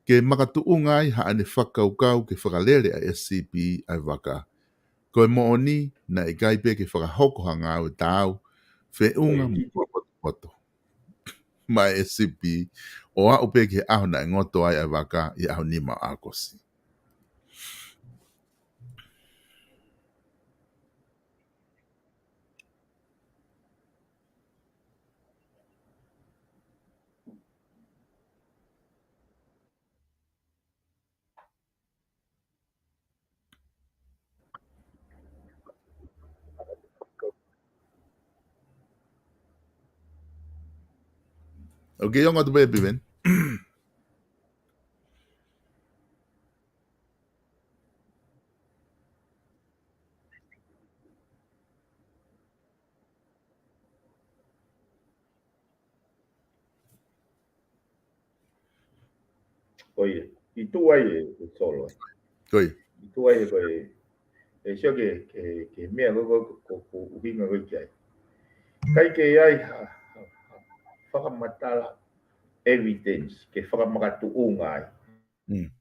ke makatuʻunga ai haʻane fakakaukau ke fakalele ʻa e S C P ʻa e vaka. Ko e moʻoni, naʻe ʻikai pē ke fakahoko ha ngāue taau, feʻunga mo fakapotopoto maʻa e S C P, ʻo aʻu pē ki he ʻaho naʻe ngoto ai ʻa e vaka ʻi he ʻaho nima ʻo ʻAokosi. ʻOku ke ongo atu pē Piven. Ko ia, ʻi tuʻa ia, ʻe Solo. Ko ia. ʻI tuʻa ia ko e, ʻe sio ki he, ki he, ki he meʻa ko, ko, ko, ko ʻuhinga ko ē ki ai. ʻIkai ke ʻi ai ha, ha, ha fakamatala evidence, ke fakamakatuʻunga ai. Mm.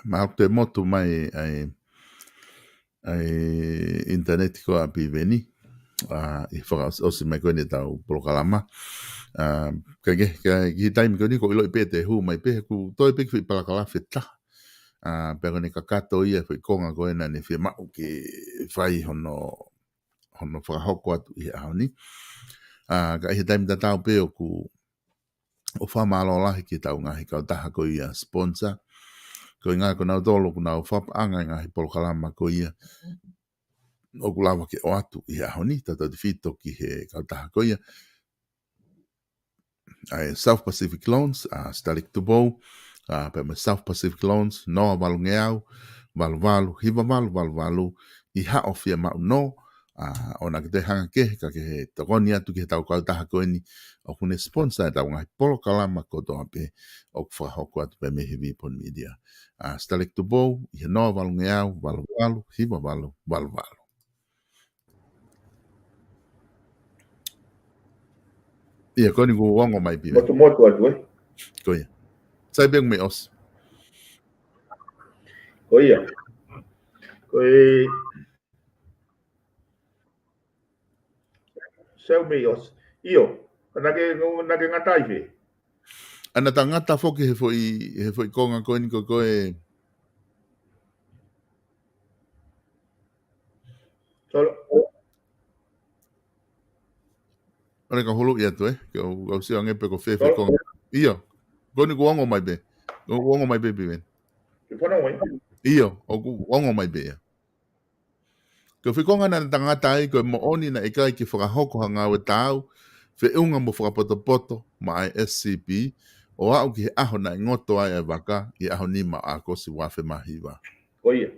Mahalo te motu mai ʻa e, ʻa e ʻinitaneti ko ē ʻa Piveni. ʻA, ʻi he fakaʻosi mai ko eni ʻetau polokalama. ʻA, ka ke, ka ki he taimi ko eni ʻoku ou ʻiloʻi pē te hū mai pē, ʻoku toe pē ki he foʻi palakalafe ʻe taha. ʻA, pea ko eni kakato ia foʻi konga ko ē naʻa ne fiemaʻu ke fai hono, hono fakahoko atu ʻi he ʻaho ni. ʻA, ka ʻi he taimi tatau pē ʻoku, ʻoku fakamālō lahi ki heʻetau ngaahi kautaha ko ia sponsor. Ko e ngaahi ko nautolu ʻoku nau fakapaʻanga e ngaahi polokalama ko ia ʻoku lava ke ʻoatu ʻi he ʻaho ni, tautautefito ki he kautaha ko ia ʻa e South Pacific Loans, ʻa Stalek Tupou, ʻa pea mo e South Pacific Loans, noa valungeau, valu valu, hiva valu, valu valu, ʻi haʻo fiemaʻu nō, ʻa ʻoua naʻa ke toe hanga kehe, ka ke tokoni atu ki heʻetau kautaha ko eni, ʻoku ne sponsor ʻetau ngaahi polokalama kotoa pē, ʻoku fakahoko atu pē mei he Vipon Media. ʻA Stalek Tupou, ʻi he noa valungeau, valu valu, hiva valu, valu valu. ʻIa, ko eni kuo ongo mai Piven. Motumotu atu, ē? Ko ia. Sai pē ʻoku mei ʻosi. Ko ia. Ko e, sai ʻoku mei ʻosi. ʻIo. Naʻa ke, naʻa ke ngata ai pē. ʻA naʻa ta ngata foki he foʻi, he foʻi konga ko eni ko, ko e. Solo. ʻOle ka hulu ia tu, ē? Ke u, ka u sio ange pē ko fē foʻi konga. ʻIo. Ko eni kuo ongo mai pē. Kuo ongo mai pē Piven. Ke fanau mai. ʻIo, ʻoku ongo mai pē ia. Ko e foʻi konga naʻe tangata ai ko e moʻoni naʻe ʻikai ke fakahoko ha ngāue taau feʻunga mo fakapotopoto maʻa e S C P, ʻo aʻu ki he ʻaho naʻe ngoto ai e vaka ʻi he ʻaho nima ʻo ʻAokosi ua afe mā hiva. Ko ia.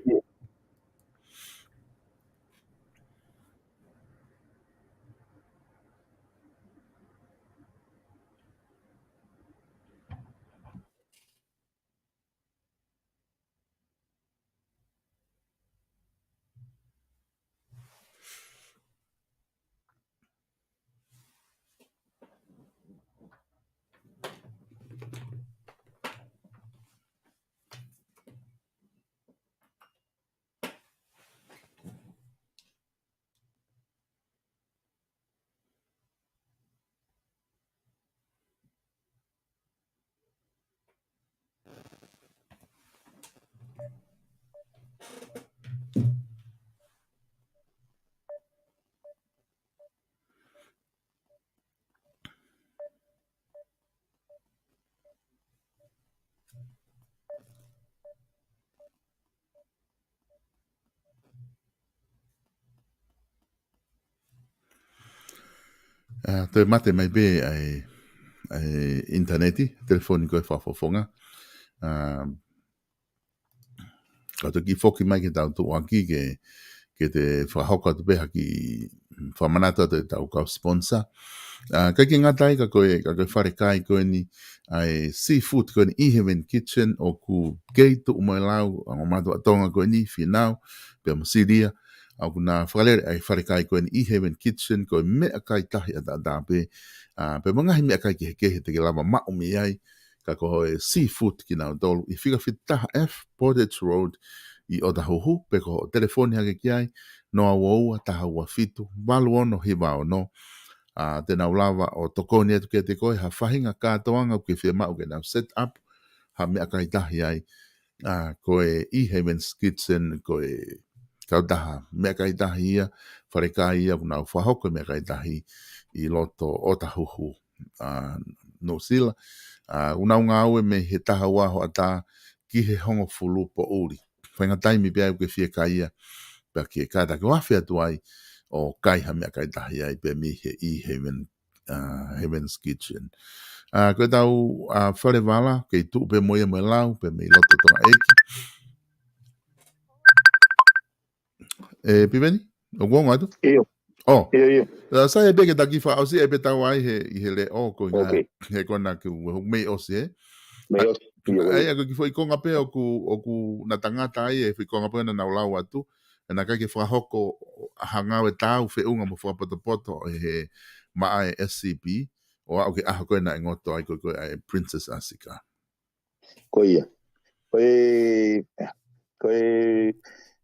ʻA, toe mate mai pē ʻa e, ʻa e ʻinitaneti, telefoni ko e fakafofonga. ʻA, ka toki foki mai ke tau tuʻuaki ke, ke te fakahoko atu pē ha kiʻi fakamanatu atu ʻetau kau sponsor. ʻA, ʻikai ke ngata ai ka ko e, ka ko e falekai ko eni, ʻa e seafood ko eni ʻi Heaven Kitchen ʻoku kei tuʻu mo e lau, ʻa e ongo mātuʻa Tonga ko eni, Fīnau, pea mo Silia, ʻa ʻoku na fakalele ʻa e falekai ko eni ʻi Heaven Kitchen, ko e meʻakai tahi ʻataʻatā pē, ʻa, pea mo e ngaahi meʻakai kehekehe te ke lava maʻu mei ai, ka ko e seafood kinautolu, ʻi he fika fitu taha F, Portage Road, ʻi ʻOtahuhu, pe ko hoʻo telefoni hake ki ai, noa ua ua, taha ua fitu, valu ono hiva ono, ʻa, te nau lava ʻo tokoni atu kiate koe, ha faʻahinga kātoanga ʻoku ke fiemaʻu ke nau set up, ha meʻakai tahi ai, ʻa, ko e ʻi Heaven's Kitchen, ko e kautaha meʻakai tahi ia, falekai ia, ʻoku nau fakahoko e meʻakai tahi ʻi loto ʻOtahuhu, ʻa, Nuʻusila. ʻA, ʻoku nau ngāue mei he taha ua hoʻatā ki he hongofulu poʻuli. Faʻahinga taimi pē ʻoku ke fiekaia, pea ke kātaki ʻo afe atu ai, ʻo kai ha meʻakai tahi ai pē mei he ʻi Heaven, ʻa, Heaven's Kitchen. ʻA, ko ʻetau, ʻa, fale vala, kei tuʻu pē mo ia mo e lau, pē mei loto Tonga ʻEiki. ʻE, Piveni? ʻOku ongo atu? ʻIo. ʻO. ʻIo, ʻio. ʻA, sai pē ke taki fakaʻosi ʻe pē tau ai he, ʻi he leʻo ko ʻi ngā, Ok. He kona ke u, hu mei ʻosi, ē? Mei ʻosi, ʻio, ʻio. ʻAi, ʻa ko e kiʻi foʻi konga pē ʻoku, ʻoku na tangata ai, e foʻi konga pē naʻa nau lau atu. ʻE naʻe ʻikai ke fakahoko ha ngāue taau feʻunga mo fakapotopoto ʻe he maʻa e S C P, ʻo aʻu ki he ʻaho ko ē naʻe ngoto ai ko e, ko e ʻa e Princess Asika. Ko ia. Ko e, ko e,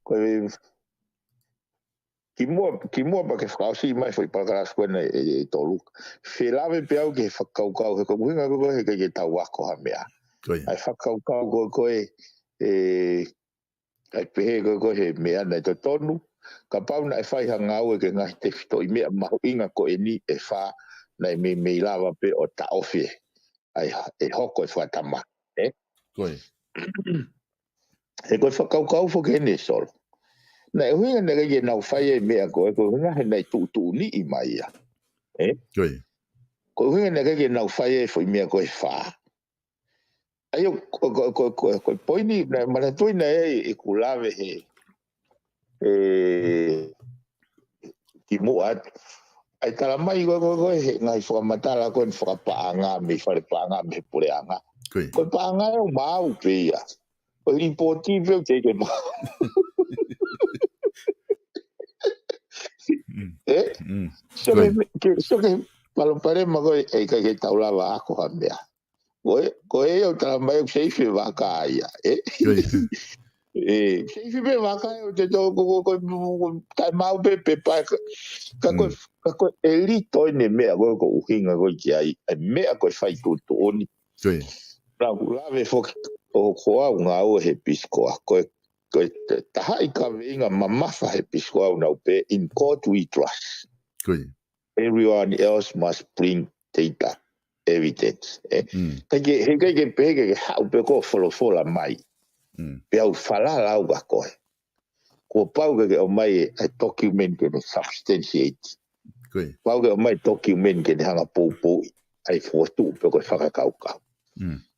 ko e, kimuʻa, kimuʻa pea ke fakaʻosi mai foʻi palakalafi ko ena ʻe, ʻe tolu. Felave pē au ki he fakakaukau, he ko e ʻuhinga ko ē he ʻikai ke tau ako ha meʻa. Ko ia. ʻA e fakakaukau ko ē, ʻe, ʻa e pehē ko ē he meʻa naʻe totonu, kapau naʻe fai ha ngāue ki he ngaahi tefitoʻi meʻa mahuʻinga ko eni ʻe fā, naʻe meimei lava pē ʻo taʻofi ʻa e, ʻe hoko e fakatamaki, ē? Ko ia. He ko e fakakaukau foki eni ʻe Solo. Naʻe ʻuhinga naʻe ʻikai ke nau fai e meʻa ko ē, ko e ʻuhinga he naʻe tuʻutuʻuniʻi mai ia. Ē? Ko ia. Ko e ʻuhinga naʻe ʻikai ke nau fai e foʻi meʻa ko ē ʻe fā. ʻA ia, ko, ko, ko, ko, ko e poini, naʻe manatuʻi naʻe ʻi ai ʻeku lave he, ʻe, kimuʻa atu. ʻA e tala mai ko, ko, ko, he ngaahi fakamatala ko eni fakapaʻanga, mei fale paʻanga, mei he puleʻanga. Ko ia. Ko e paʻanga ʻe maau pē ia. Ko e lipoti pē ʻoku teʻeki ke maau. Mm. Ē? Mm. So Ko ia. ke, ke, so ke palopalema ko ē, ʻe ʻikai ke tau lava ako ha meʻa. Ko e, ko e ʻoku tala mai ʻoku seifi e vaka ia, ē? Ko ia. ʻE, seifi pē vaka ia, ʻo te tō, ko, ko, ko, ko, taʻemaau pē, pē pae, ka, ka ko e, Mm. ka ko e ʻelito eni meʻa ko ē ʻoku ʻuhinga ko ē ki ai, ʻa e meʻa ko ē fai tuʻutuʻuni. Ko ia. Naʻa ku lave foki ʻo ko au ngāue he Peace Corps, ko e, ko e t-, tahaʻi kaveinga mamafa he Peace Corps ʻoku nau pehē, "In God we trust." Ko ia. Everyone else must bring data, evidence, ē? Mm. ʻIkai ke, he ʻikai ke pehē ke, ke haʻu pē koe ʻo folofola mai. Mm. Pea u falala au kia koe. Kuo pau ke ke ʻomai e, e document ke ne substantiate. Pau ke ʻomai e document ke ne hanga poupou ai fotu pe ko e fakakaukau.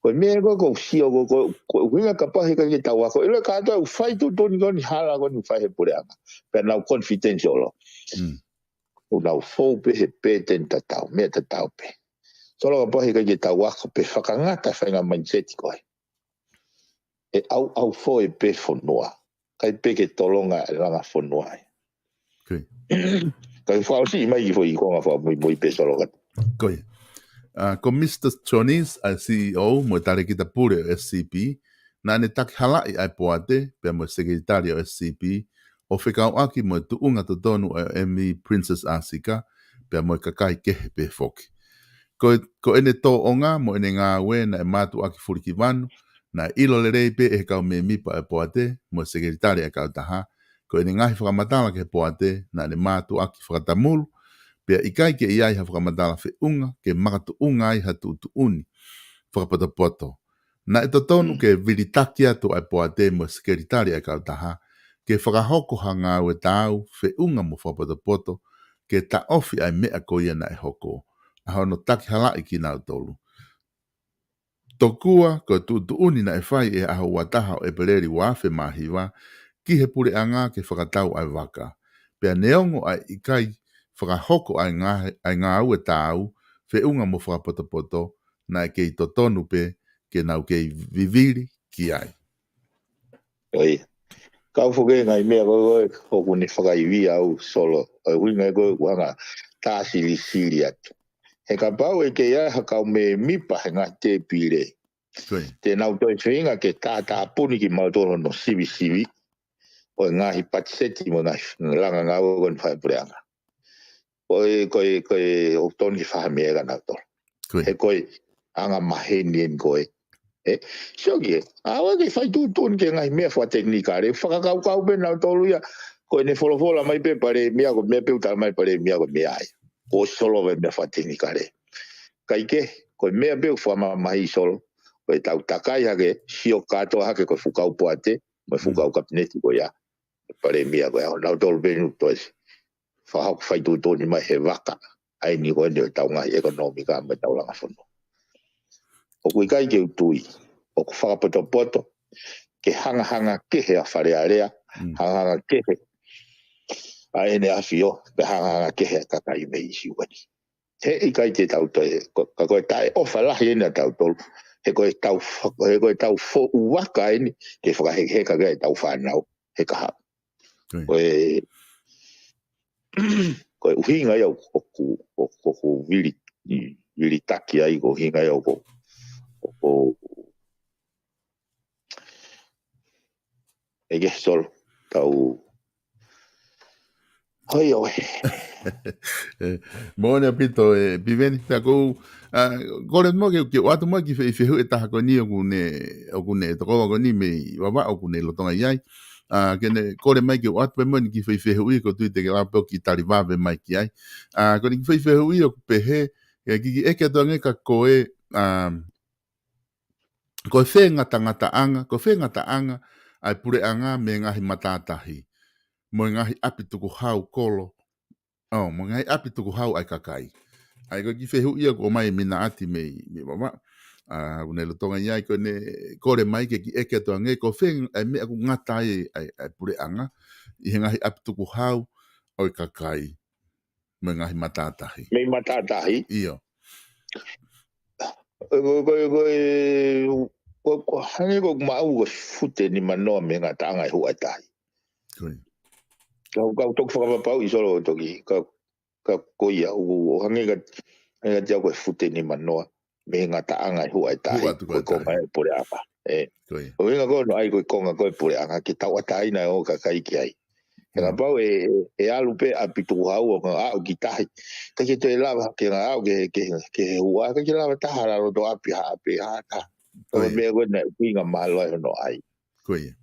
Ko e meʻa ko ē ʻoku ou sio ko, ko, ko e ʻuhinga kapau he ʻikai ke tau ako. ʻIlo kātoa ʻoku fai tuʻutuʻuni ko eni hala ko eni fai he puleʻanga. Pea nau confidential. ʻOku nau fou pē he pēteni tatau, meʻa tatau pē. Solo kapau he ʻikai ke tau ako pe fakangata e faʻahinga mindset ko ē. ʻE ʻauʻau foʻi pē fonua. ʻIkai pē ke tolonga e langa fonua ai. Kae fakaʻosi mai ki he foʻi konga fakamuimui pē solo kātoa. Ko ia. Ko Mr Jones, ʻa e C E O, mo e talēkita pule ʻo e S C P, naʻa ne takihalaʻi ʻa e poate, pea mo e sekelitali ʻo e S C P, ʻo fekauʻaki mo e tuʻunga totonu ʻo e M V Princess Asika, pea mo e kakai kehe pē foki. Ko, ko ʻene tōʻonga mo ʻene ngāue naʻe mātuʻaki fulikivanu, naʻe ʻilo lelei pē ʻe he kau mēmipa ʻo e poate, mo e sekelitali ʻa e kautaha, ko ʻene ngaahi fakamatala ki he poate, naʻa ne mātuʻaki fakatamulu, pea ʻikai ke ʻi ai ha fakamatala feʻunga, ke makatuʻunga ai ha tuʻutuʻuni fakapotopoto. Naʻe totonu ke vilitaki atu ʻa e poate mo e sekelitali ʻa e kautaha, ke fakahoko ha ngāue taau, feʻunga mo fakapotopoto, ke taʻofi ʻa e meʻa ko ia naʻe hoko, ʻa hono takihalaʻi kinautolu. Tokua ko e tuʻutuʻuni naʻe fai ʻi he ʻaho ua taha ʻo ʻEpeleli ua afe mā hiva ki he puleʻanga ke fakatau ʻa e vaka. Pea neongo ʻa e ʻikai fakahoko ʻa e ngā-, ʻa e ngāue taau, feʻunga mo fakapotopoto, naʻe kei totonu pē ke nau kei vivili ki ai. ʻIo. Kau foki e ngaahi meʻa ko ē ʻoku ne fakaivia au solo, ʻa e ʻuhinga ko ē ʻoku hanga tā silisili atu. He kapau ʻe kei ʻi ai ha kau mēmipa he ngaahi tēpile, te nau toe feinga ke tātāpuni kimautolu hono sivisivi ʻo e ngaahi patiseti mo e ngaahi langa ngāue ko eni fai puleʻanga. Ko e, ko e, ko e, ʻoku totonu ke fai ha meʻa kia nautolu. He ko e anga maheni eni ko ē. ʻE, sio ki he, ʻa ʻoku ʻikai ke fai tuʻutuʻuni ki he ngaahi meʻa fakatekinikale, fakakaukau pē nautolu ia, ko ʻene folofola mai pē palēmia, ko e meʻa pē ʻoku tala mai palēmia ko e meʻa ia. Ko e solo e meʻa fakatekinikale. Kae kehe, ko e meʻa pē ʻoku fakamamahiʻi solo, ko e tau takai hake, sio kātoa hake ko e fuʻu kau poate, mo e fuʻu kau kapineti ko ia. Palēmia ko ia, nautolu pē ʻoku toe fakahoko fai tuʻutuʻuni mai he vaka, ʻa eni ko eni ʻo e tau ngaahi ʻekonōmika mo e tau langa fonua. ʻOku ʻikai ke u tui, ʻoku fakapotopoto, ke hangahanga kehe ʻa Fale Alea, hangahanga kehe ʻa ʻEne ʻAfio, ke hangahanga kehe ʻa e kakai mei Siuani. He ʻikai te tau toe, ko, ka ko e taʻeʻofa lahi eni ʻa tautolu, he ko e tau fa-, he ko e tau foʻu vaka eni, ke fakahekeheka ki ai ʻetau fānau, he kahaʻu. Ko e, ko e ʻuhinga ia ʻoku, ʻoku, ʻoku vili, vilitaki ai, ko e ʻuhinga ia ʻoku, ʻoku, ʻe ke solo, tau, hoi ʻoe. Moʻoni ʻaupito e Piveni, pea ʻoku ou, ʻa, kole mo ke, ke ʻoatu mo e kiʻi fehuʻi ʻe taha ko eni ʻoku ne, ʻoku ne tokoua ko eni mei Vavaʻu ʻoku ne lolotonga ʻi ai. ʻA, ke ne kole mai ke ʻoatu pē mo eni kiʻi fehuʻi ko e tui te ke lava pē ʻo kiʻi tali vave mai ki ai. ʻA, ko eni kiʻi fehuʻi ʻoku pehē, ke kiʻi ʻeke atu ange kia koe, ʻa, ko e fē ngataʻanga, ko e fē ngataʻanga ʻa e puleʻanga mei he ngaahi matātahi, mo e ngaahi ʻapi tukuhau kolo, ʻo, mo e ngaahi ʻapi tukuhau ʻa e kakai. ʻA ia ko e kiʻi fehuʻi ia ʻoku ʻomai ʻe Minaati mei, mei Vavaʻu. ʻA, ʻoku ne lolotonga ʻi ai ko ʻene kole mai ke kiʻi ʻeke atu ange, ko e fē ʻa e meʻa ʻoku ngata ai ʻa e, ʻa e puleʻanga, ʻi he ngaahi ʻapi tukuhau ʻo e kakai. Mei he ngaahi matātahi. Mei matātahi? ʻIo. Ko, ko, ko, ko, ko hangē ko ʻeku maʻu ko e fute nimanoa mei he ngataʻanga ʻe hū ai e tahi. Kau, kau toki fakapapauʻi solo toki, ka, ka ko ia, ʻo, ʻo hangē ka, hangē ka te au ko e fute nimanoa mei he ngataʻanga ʻe hū ai e tahi, ko e konga ʻo e puleʻanga. ʻE. ʻUhinga ko ē ʻoku ʻi ai ko e konga ko ē ʻo e puleʻanga, ke tauʻatāina ʻo e kakai ki ai. He kapau ʻe, ʻe, ʻe ʻalu pē ʻapi tukuhau ʻo ngata ʻo aʻu ki tahi. ʻIkai ke toe lava ke ngata ʻo aʻu ki he, ki he, ki he hua, ʻikai ke lava taha ʻa e loto ʻapi ha ʻapi ha taha. Ko e meʻa ko ē naʻe ʻuhinga mālohi hono ʻai. Ko ia.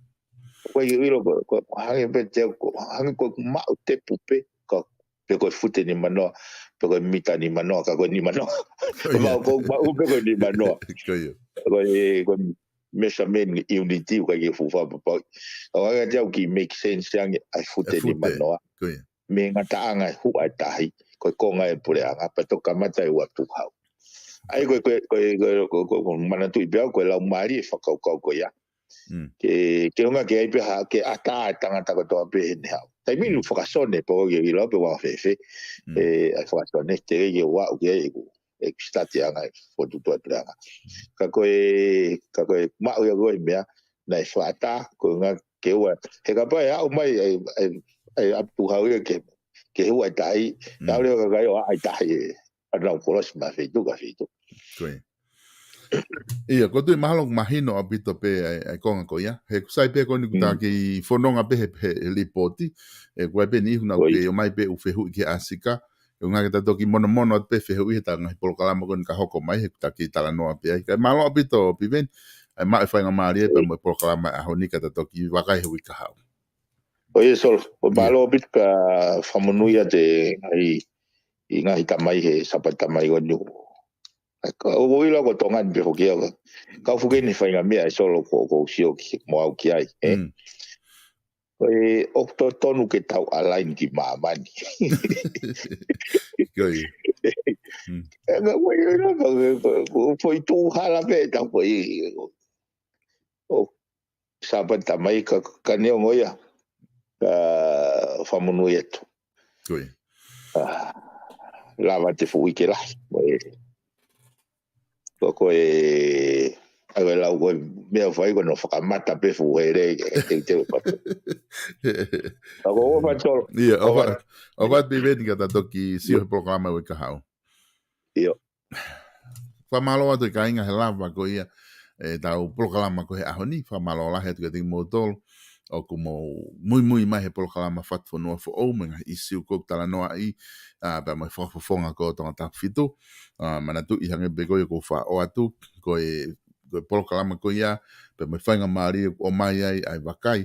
Ko e ʻilo ko, ko, hangē pē te, ko, hangē ko ʻeku maʻu tepu pē, ko, pe ko e fute nimanoa, pe ko e mita nimanoa, ka ko e nimanoa. Ko ia. Maʻu ko, maʻu pē ko e nimanoa. Ko ia. Ko e, ko e measurement unit ʻoku ʻikai ke fuʻu fakapapauʻi. ʻOku ʻikai ke tau kiʻi make sense ange ʻa e fute ʻe fute. Nima noa. Ko ia. Mei he ngataʻanga ʻo e huʻa ʻo e tahi, ko e konga ʻo e puleʻanga, pea toki kamata ʻi he ua tuhau. ʻA ia ko e, ko e, ko e, ko e, ko e, ko e, ko e manatuʻi pē au, ko e laumālie ʻo e fakakaukau ko ia. Mm. Ke, ke ʻuhinga ke ʻai pē ha, ke ʻatā e tangata kotoa pē heʻene haʻu. Taimi ni ʻoku fakasone, pe ko e ke ʻilo pe ʻoku fēfē, Mm. ē, ʻa e fakasone, teʻeki ke u aʻu ki ai ʻeku, ʻeku sitatiʻanga ʻi he fokotuʻutuʻu ʻa e puleʻanga. Ka ko e, ka ko e maʻu ia ko e meʻa, naʻe fakaʻatā, ko e ʻuhinga ke ʻoua. He kapau ʻe aʻu mai, ʻa e, ʻa e, ʻa e ʻapi tuhau ia ke, ke huʻa ʻa e tahi, Mm. naʻa ʻoku lele ʻa e kakai ʻo ʻai tahi ē. ʻA nau kolosi mei he feituʻu ki he feituʻu. Ko ia. ʻIo, ʻoku ou tui mahalo ʻoku mahino ʻaupito pē ʻa e, ʻa e konga ko ia. He ʻoku sai pē ko eni ʻoku Mm. ta kiʻi fononga pē he, he, he lipooti. ʻE, ʻoku ʻi ai pē ʻene ihu naʻa ʻoku ʻOi. Pē ʻomai pē ʻū fehuʻi ki he ʻāsika. ʻE ʻuhinga ke ta toki monomono atu pē fehuʻi he ta ngaahi polokalama ko eni ka hoko mai, he ʻoku ta kiʻi talanoa pē ai. Kae mālō ʻaupito, Piveni, ʻa e maʻu e faingamālie pea mo e polokalama ʻo e ʻaho ni ka ta toki vakai he uike kahaʻu. ʻOi, Solo, ko e ʻIo. mālō ʻaupito pea fakamonūʻia atu e ngaahi, ʻi he ngaahi tamai he Sāpate tamai ko eni. ʻA ia, ʻoku ou ʻilo ko Tonga ni pē foki au. Kau foki eni he faʻahinga meʻa ʻe Solo ʻoku, ʻoku ou sio ki, mo au ki ai, ē? Mm. Ko e, ʻoku totonu ke tau align ki māmani. Ko ia. Mm. ʻE, ka ʻoku ou ʻilo, ka ko e, ko e, ko e, ko e tuʻu hala pē ʻetau ko e, ʻo Sāpate tamai ka, ka neongo ia. Ka fakamonūʻia atu. Ko ia. ʻA, lava ʻete fuʻu uike lahi. Ko e, ko e, ʻa e lau ko e meʻa ʻoku fai ko hono fakamata pē fuʻu hele ke teuteu patu. Ka ko e ʻofa Solo. ʻIo, ʻofa, ʻofa. ʻOfa atu Piveni ka ta toki sio he polokalama uike kahaʻu. ʻIo. Fakamālō atu e kāinga he lava ko ia ʻetau polokalama ko e he ʻaho ni, fakamālō lahi atu kiate kimoutolu ʻoku mou muimui mai he polokalama Fatufonua Foʻou mo e ngaahi ʻīsiu ʻoku talanoaʻi, ʻa, pea mo e fakafofonga ko Tonga Tapu Fitu, ʻa, manatuʻi hangē pē ko ia ʻoku ou faʻo atu, ko e, ko e polokalama ko ia, pea mo e faingamālie ʻoku ʻomai ai ʻa e vakai,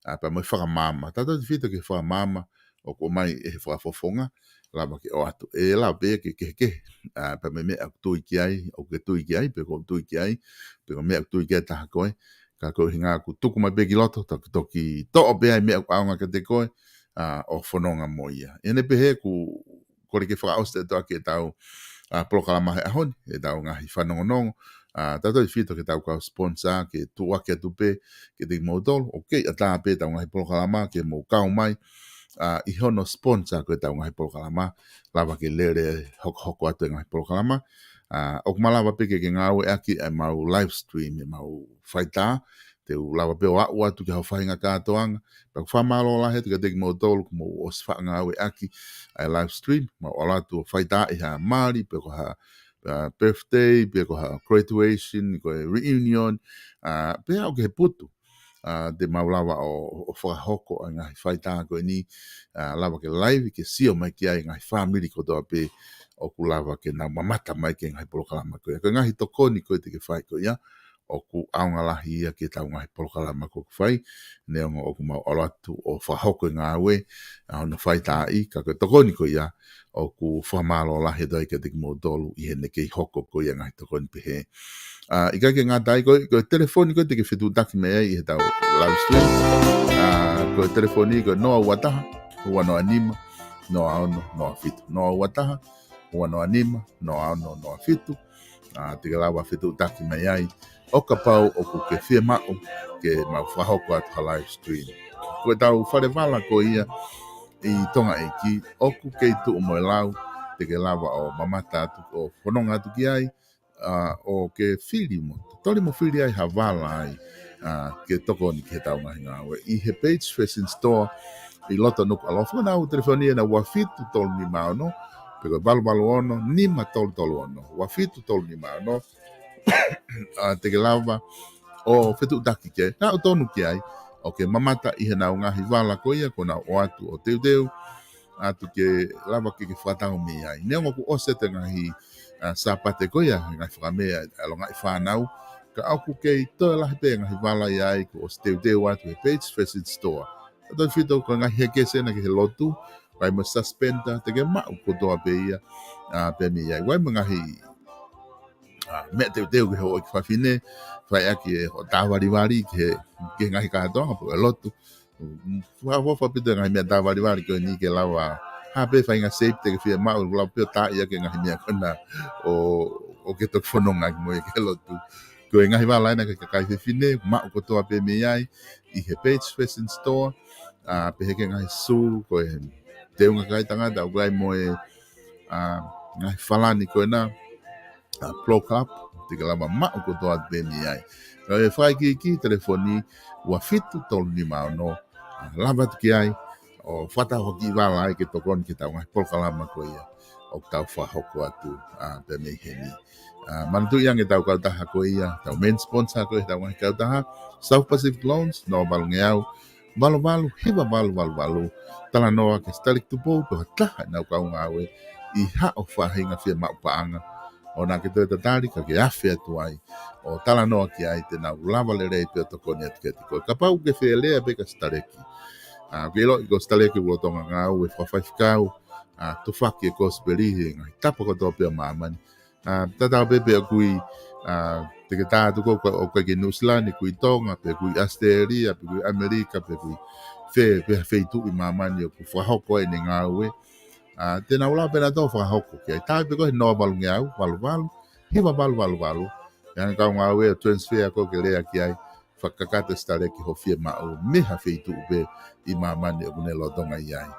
ʻa, pea mo e fakamaama. Tautautefito ki he fakamaama, ʻoku ʻomai ʻe he fakafofonga, lava ke ʻoatu. ʻE lava pē ke kehekehe, ʻa, pea mo e meʻa ʻoku tui ki ai, ʻoku ke tui ki ai, pe ʻoku ou tui ki ai, pe ko e meʻa ʻoku tui ki ai ʻe taha koe, ka ko e ʻuhinga ʻoku tuku mai pē ki loto, toki, toki toʻo pē ʻa e meʻa ʻoku ʻaonga kiate koe, ʻa, ʻo fononga mo ia. ʻI heʻene pehē ʻoku kole ke fakaʻosi atu ʻaki ʻetau, ʻa, polokalama he ʻaho ni, ʻetau ngaahi fanongonongo, ʻa, tautautefito ki heʻetau kau sponsor, ke tuʻuaki atu pē kiate kimoutolu, ʻoku kei ʻatā pē ʻetau ngaahi polokalama, ke mou kau mai, ʻa, ʻi hono sponsor ko ʻetau ngaahi polokalama, lava ke lele hokohoko atu e ngaahi polokalama, ʻa, ʻoku malava pē ke ke ngāueʻaki ʻa e mau live stream, ʻe mau faitā, te u lava pē ʻo aʻu atu ki hoʻo faʻahinga kātoanga. Pea ʻoku fakamālō lahi atu kiate kimoutolu ʻoku mou ʻosi faʻa ngāueʻaki ʻa e live stream, mau ʻalu atu ʻo faitā ʻi ha mali, pe ko ha, ʻa, birthday, pe ko ha graduation, ko e reunion, ʻa, pea ʻoku ke he putu. ʻA, te mau lava ʻo, ʻo fakahoko ʻa e ngaahi faitā ko eni, ʻa, lava ke live, ke sio mai ki ai e ngaahi fāmili kotoa pē ʻoku lava ke nau mamata mai ki he ngaahi polokalama ko ia. Ko e ngaahi tokoni ko ē te ke fai ko ia, ʻoku ʻaonga lahi ia ki heʻetau ngaahi polokalama ʻoku fai, neongo ʻoku mau ʻalu atu ʻo fakahoko e ngāue, ʻa, hono faitaaʻi, ka ko e tokoni ko ia, ʻoku fakamālō lahi atu ai kiate kimoutolu ʻi heʻene kei hoko ko ia ngaahi tokoni pehē. ʻA, ʻikai ke ngata ai ko e, ko e telefoni ko ē te ke fetuʻutaki mai ai ʻi heʻetau live stream. ʻA, ko e telefoni ko e noa ua taha, ua noa nima, noa ono, noa fitu. Noa ua taha, ua noa nima, noa ono, noa fitu. ʻA, te ke lava fetuʻutaki mai ai ʻo kapau ʻoku ke fiemaʻu ke mau fakahoko atu ha live stream. Ko ʻetau fale vala ko ia ʻi Tonga ʻEiki, ʻoku kei tuʻu mo e lau, te ke lava ʻo mamata atu, ʻo fononga atu ki ai, ʻa, ʻo ke fili mo, toli mo fili ai ha vala ai, ʻa, ke tokoni ki heʻetau ngaahi ngāue. ʻI he Page Fashion Store, ʻi loto Nukuʻalofa, ko ʻenau telefoni ʻe ua fitu tolu nima ono, pe ko e valu valu ono, nima tolu tolu ono, ua fitu tolu nima ono, ʻa, te ke lava ʻo fetuʻutaki ki ai, naʻa ʻoku tonu ki ai, ʻo ke mamata ʻi heʻenau ngaahi vala ko ia, ʻoku nau ʻoatu ʻo teuteu, atu ke lava ke ke fakatau mei ai. Neongo kuo ʻosi ʻete ngaahi, ʻa, Sāpate ko ia, ngaahi fakamea, ʻa e longaʻi fānau, ka ʻoku kei toe lahi pē ngaahi vala ia ai kuo ʻosi teuteu atu he Page Fashion Store. Tautautefito ko e ngaahi hekese ʻena ki he lotu, ʻoku ʻi ai mo e suspender, te ke maʻu kotoa pē ia, ʻa, pē mei ai. ʻOku ʻi ai mo e ngaahi ʻa, meʻa teuteu ki hoʻo ʻeiki fafine, fai ʻaki e hoʻo tāvalivali ki he, ki he ngaahi kātoanga pe ko e lotu. Fakaʻofoʻofa ʻaupito e ngaahi meʻa tāvalivali ko eni ke lava ha pē faʻahinga shape te ke fiemaʻu, lava pē ʻo taaʻi ʻaki e ngaahi meʻa ko ena ʻo, ʻo ke toki fononga ʻaki mo ia ki he lotu. Ko e ngaahi vala ena ki he kakai fefine, maʻu kotoa pē mei ai, ʻi he Page Fashion Store, ʻa, pehē ki he ngaahi sū, ko e teunga kakai tangata, ʻoku ʻi ai mo e, ʻa, ngaahi falani ko ena, ʻa, Pro Club, te ke lava maʻu kotoa pē mei ai. Ka ʻe fai ki he telefoni ua fitu tolu nima ono, ʻa, lava atu ki ai, ʻo fakatau ha kiʻi vala ai ke tokoni ki heʻetau ngaahi polokalama ko ia ʻoku tau fakahoko atu, ʻa, pea mei heni. ʻA, manatuʻi ange ʻetau kautaha ko ia, ʻetau main sponsor ko ia ʻetau ngaahi kautaha, South Pacific Loans, noa valu ngeau, valu valu, hiva valu valu valu, talanoa ki he Sitaleki Tupou, pe ko ha taha ʻenau kau ngāue ʻi haʻo faʻahinga fiemaʻu paʻanga. ʻOua naʻá ke toe tatali, ka ke afe atu ai ʻo talanoa ki ai, te nau lava lelei pē ʻo tokoni atu kiate koe. Kapau ʻokú ke fie lea pē kia Sitaleki. ʻA, ʻokú ke ʻiloʻi ko Sitaleki ʻoku lolotonga ngāue fakafaifekau, ʻa, tufaki e kosipeli he ngaahi tapa kotoa pē ʻo māmani. ʻA, tatau pē pe ʻoku ʻi, ʻa, te ke tā atu ko, ko, ʻoku ʻi Nuʻusila ni, ʻoku ʻi Tonga, pe ʻoku ʻi ʻAositelēlia, pe ʻoku ʻi ʻAmelika, pe ʻoku ʻi fē, pe ha feituʻu ʻi māmani ʻoku fakahoko ai ʻene ngāue. ʻA, te nau lava pē nautolu ʻo fakahoko ki ai. Tā pē koe he noa valu ngeau, valu valu, hiva valu valu valu. ʻE hanga ʻe he kau ngāue ʻo transfer koe ke lea ki ai, fakakakato ʻe Sitaleki hoʻo fiemaʻu mei ha feituʻu pē ʻi māmani ʻokú ne lolotonga ʻi ai.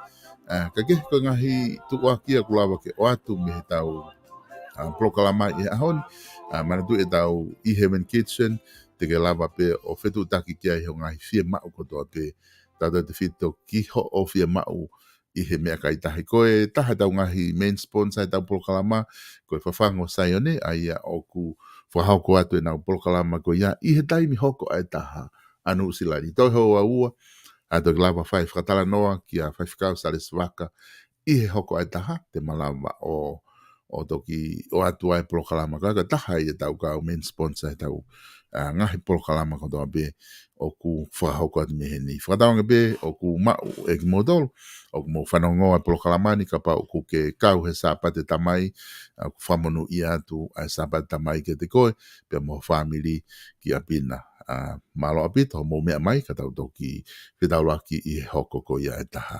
ʻA, ka kehe ko e ngaahi tuʻuaki ʻoku lava ke ʻoatu mei heʻetau, ʻa, polokalama ʻi he ʻaho ni, ʻa, manatuʻi ʻetau ʻi Heaven Kitchen, te ke lava pē ʻo fetuʻutaki ki ai hoʻo ngaahi fiemaʻu kotoa pē, tautautefito ki hoʻo fiemaʻu ʻi he meʻakai tahi. Ko e taha ʻetau ngaahi main sponsor ʻetau polokalama, ko e Fafangu ʻo Saione, ʻa ia ʻoku fakahoko atu ʻenau polokalama ko ia ʻi he taimi hoko ʻa e taha ʻa Nuʻusila ni. Toe houa ua, ʻa, toki lava fai fakatalanoa kia Faifekau Salesi Vaka ʻi he hoko ʻa e taha, te ma lava ʻo, ʻo toki ʻoatu ai e polokalama ko ia, ko e taha ia ʻetau kau main sponsor ʻetau, ʻa, ngaahi polokalama kotoa pē ʻoku fakahoko atu mei heni. Fakatauange pē ʻoku maʻu ʻe kimoutolu ʻoku mou fanongoa e polokalama ni, kapau ʻokú ke kau he Sāpate Tamai, ʻa, ʻoku fakamonūʻia atu ʻa e Sāpate Tamai kiate koe, pea mo ho fāmili ki ʻapi na. ʻA, mālō ʻaupito hoʻomou meʻa mai, ka tau toki fetaulaki ʻi he hoko ko ia ʻa e taha.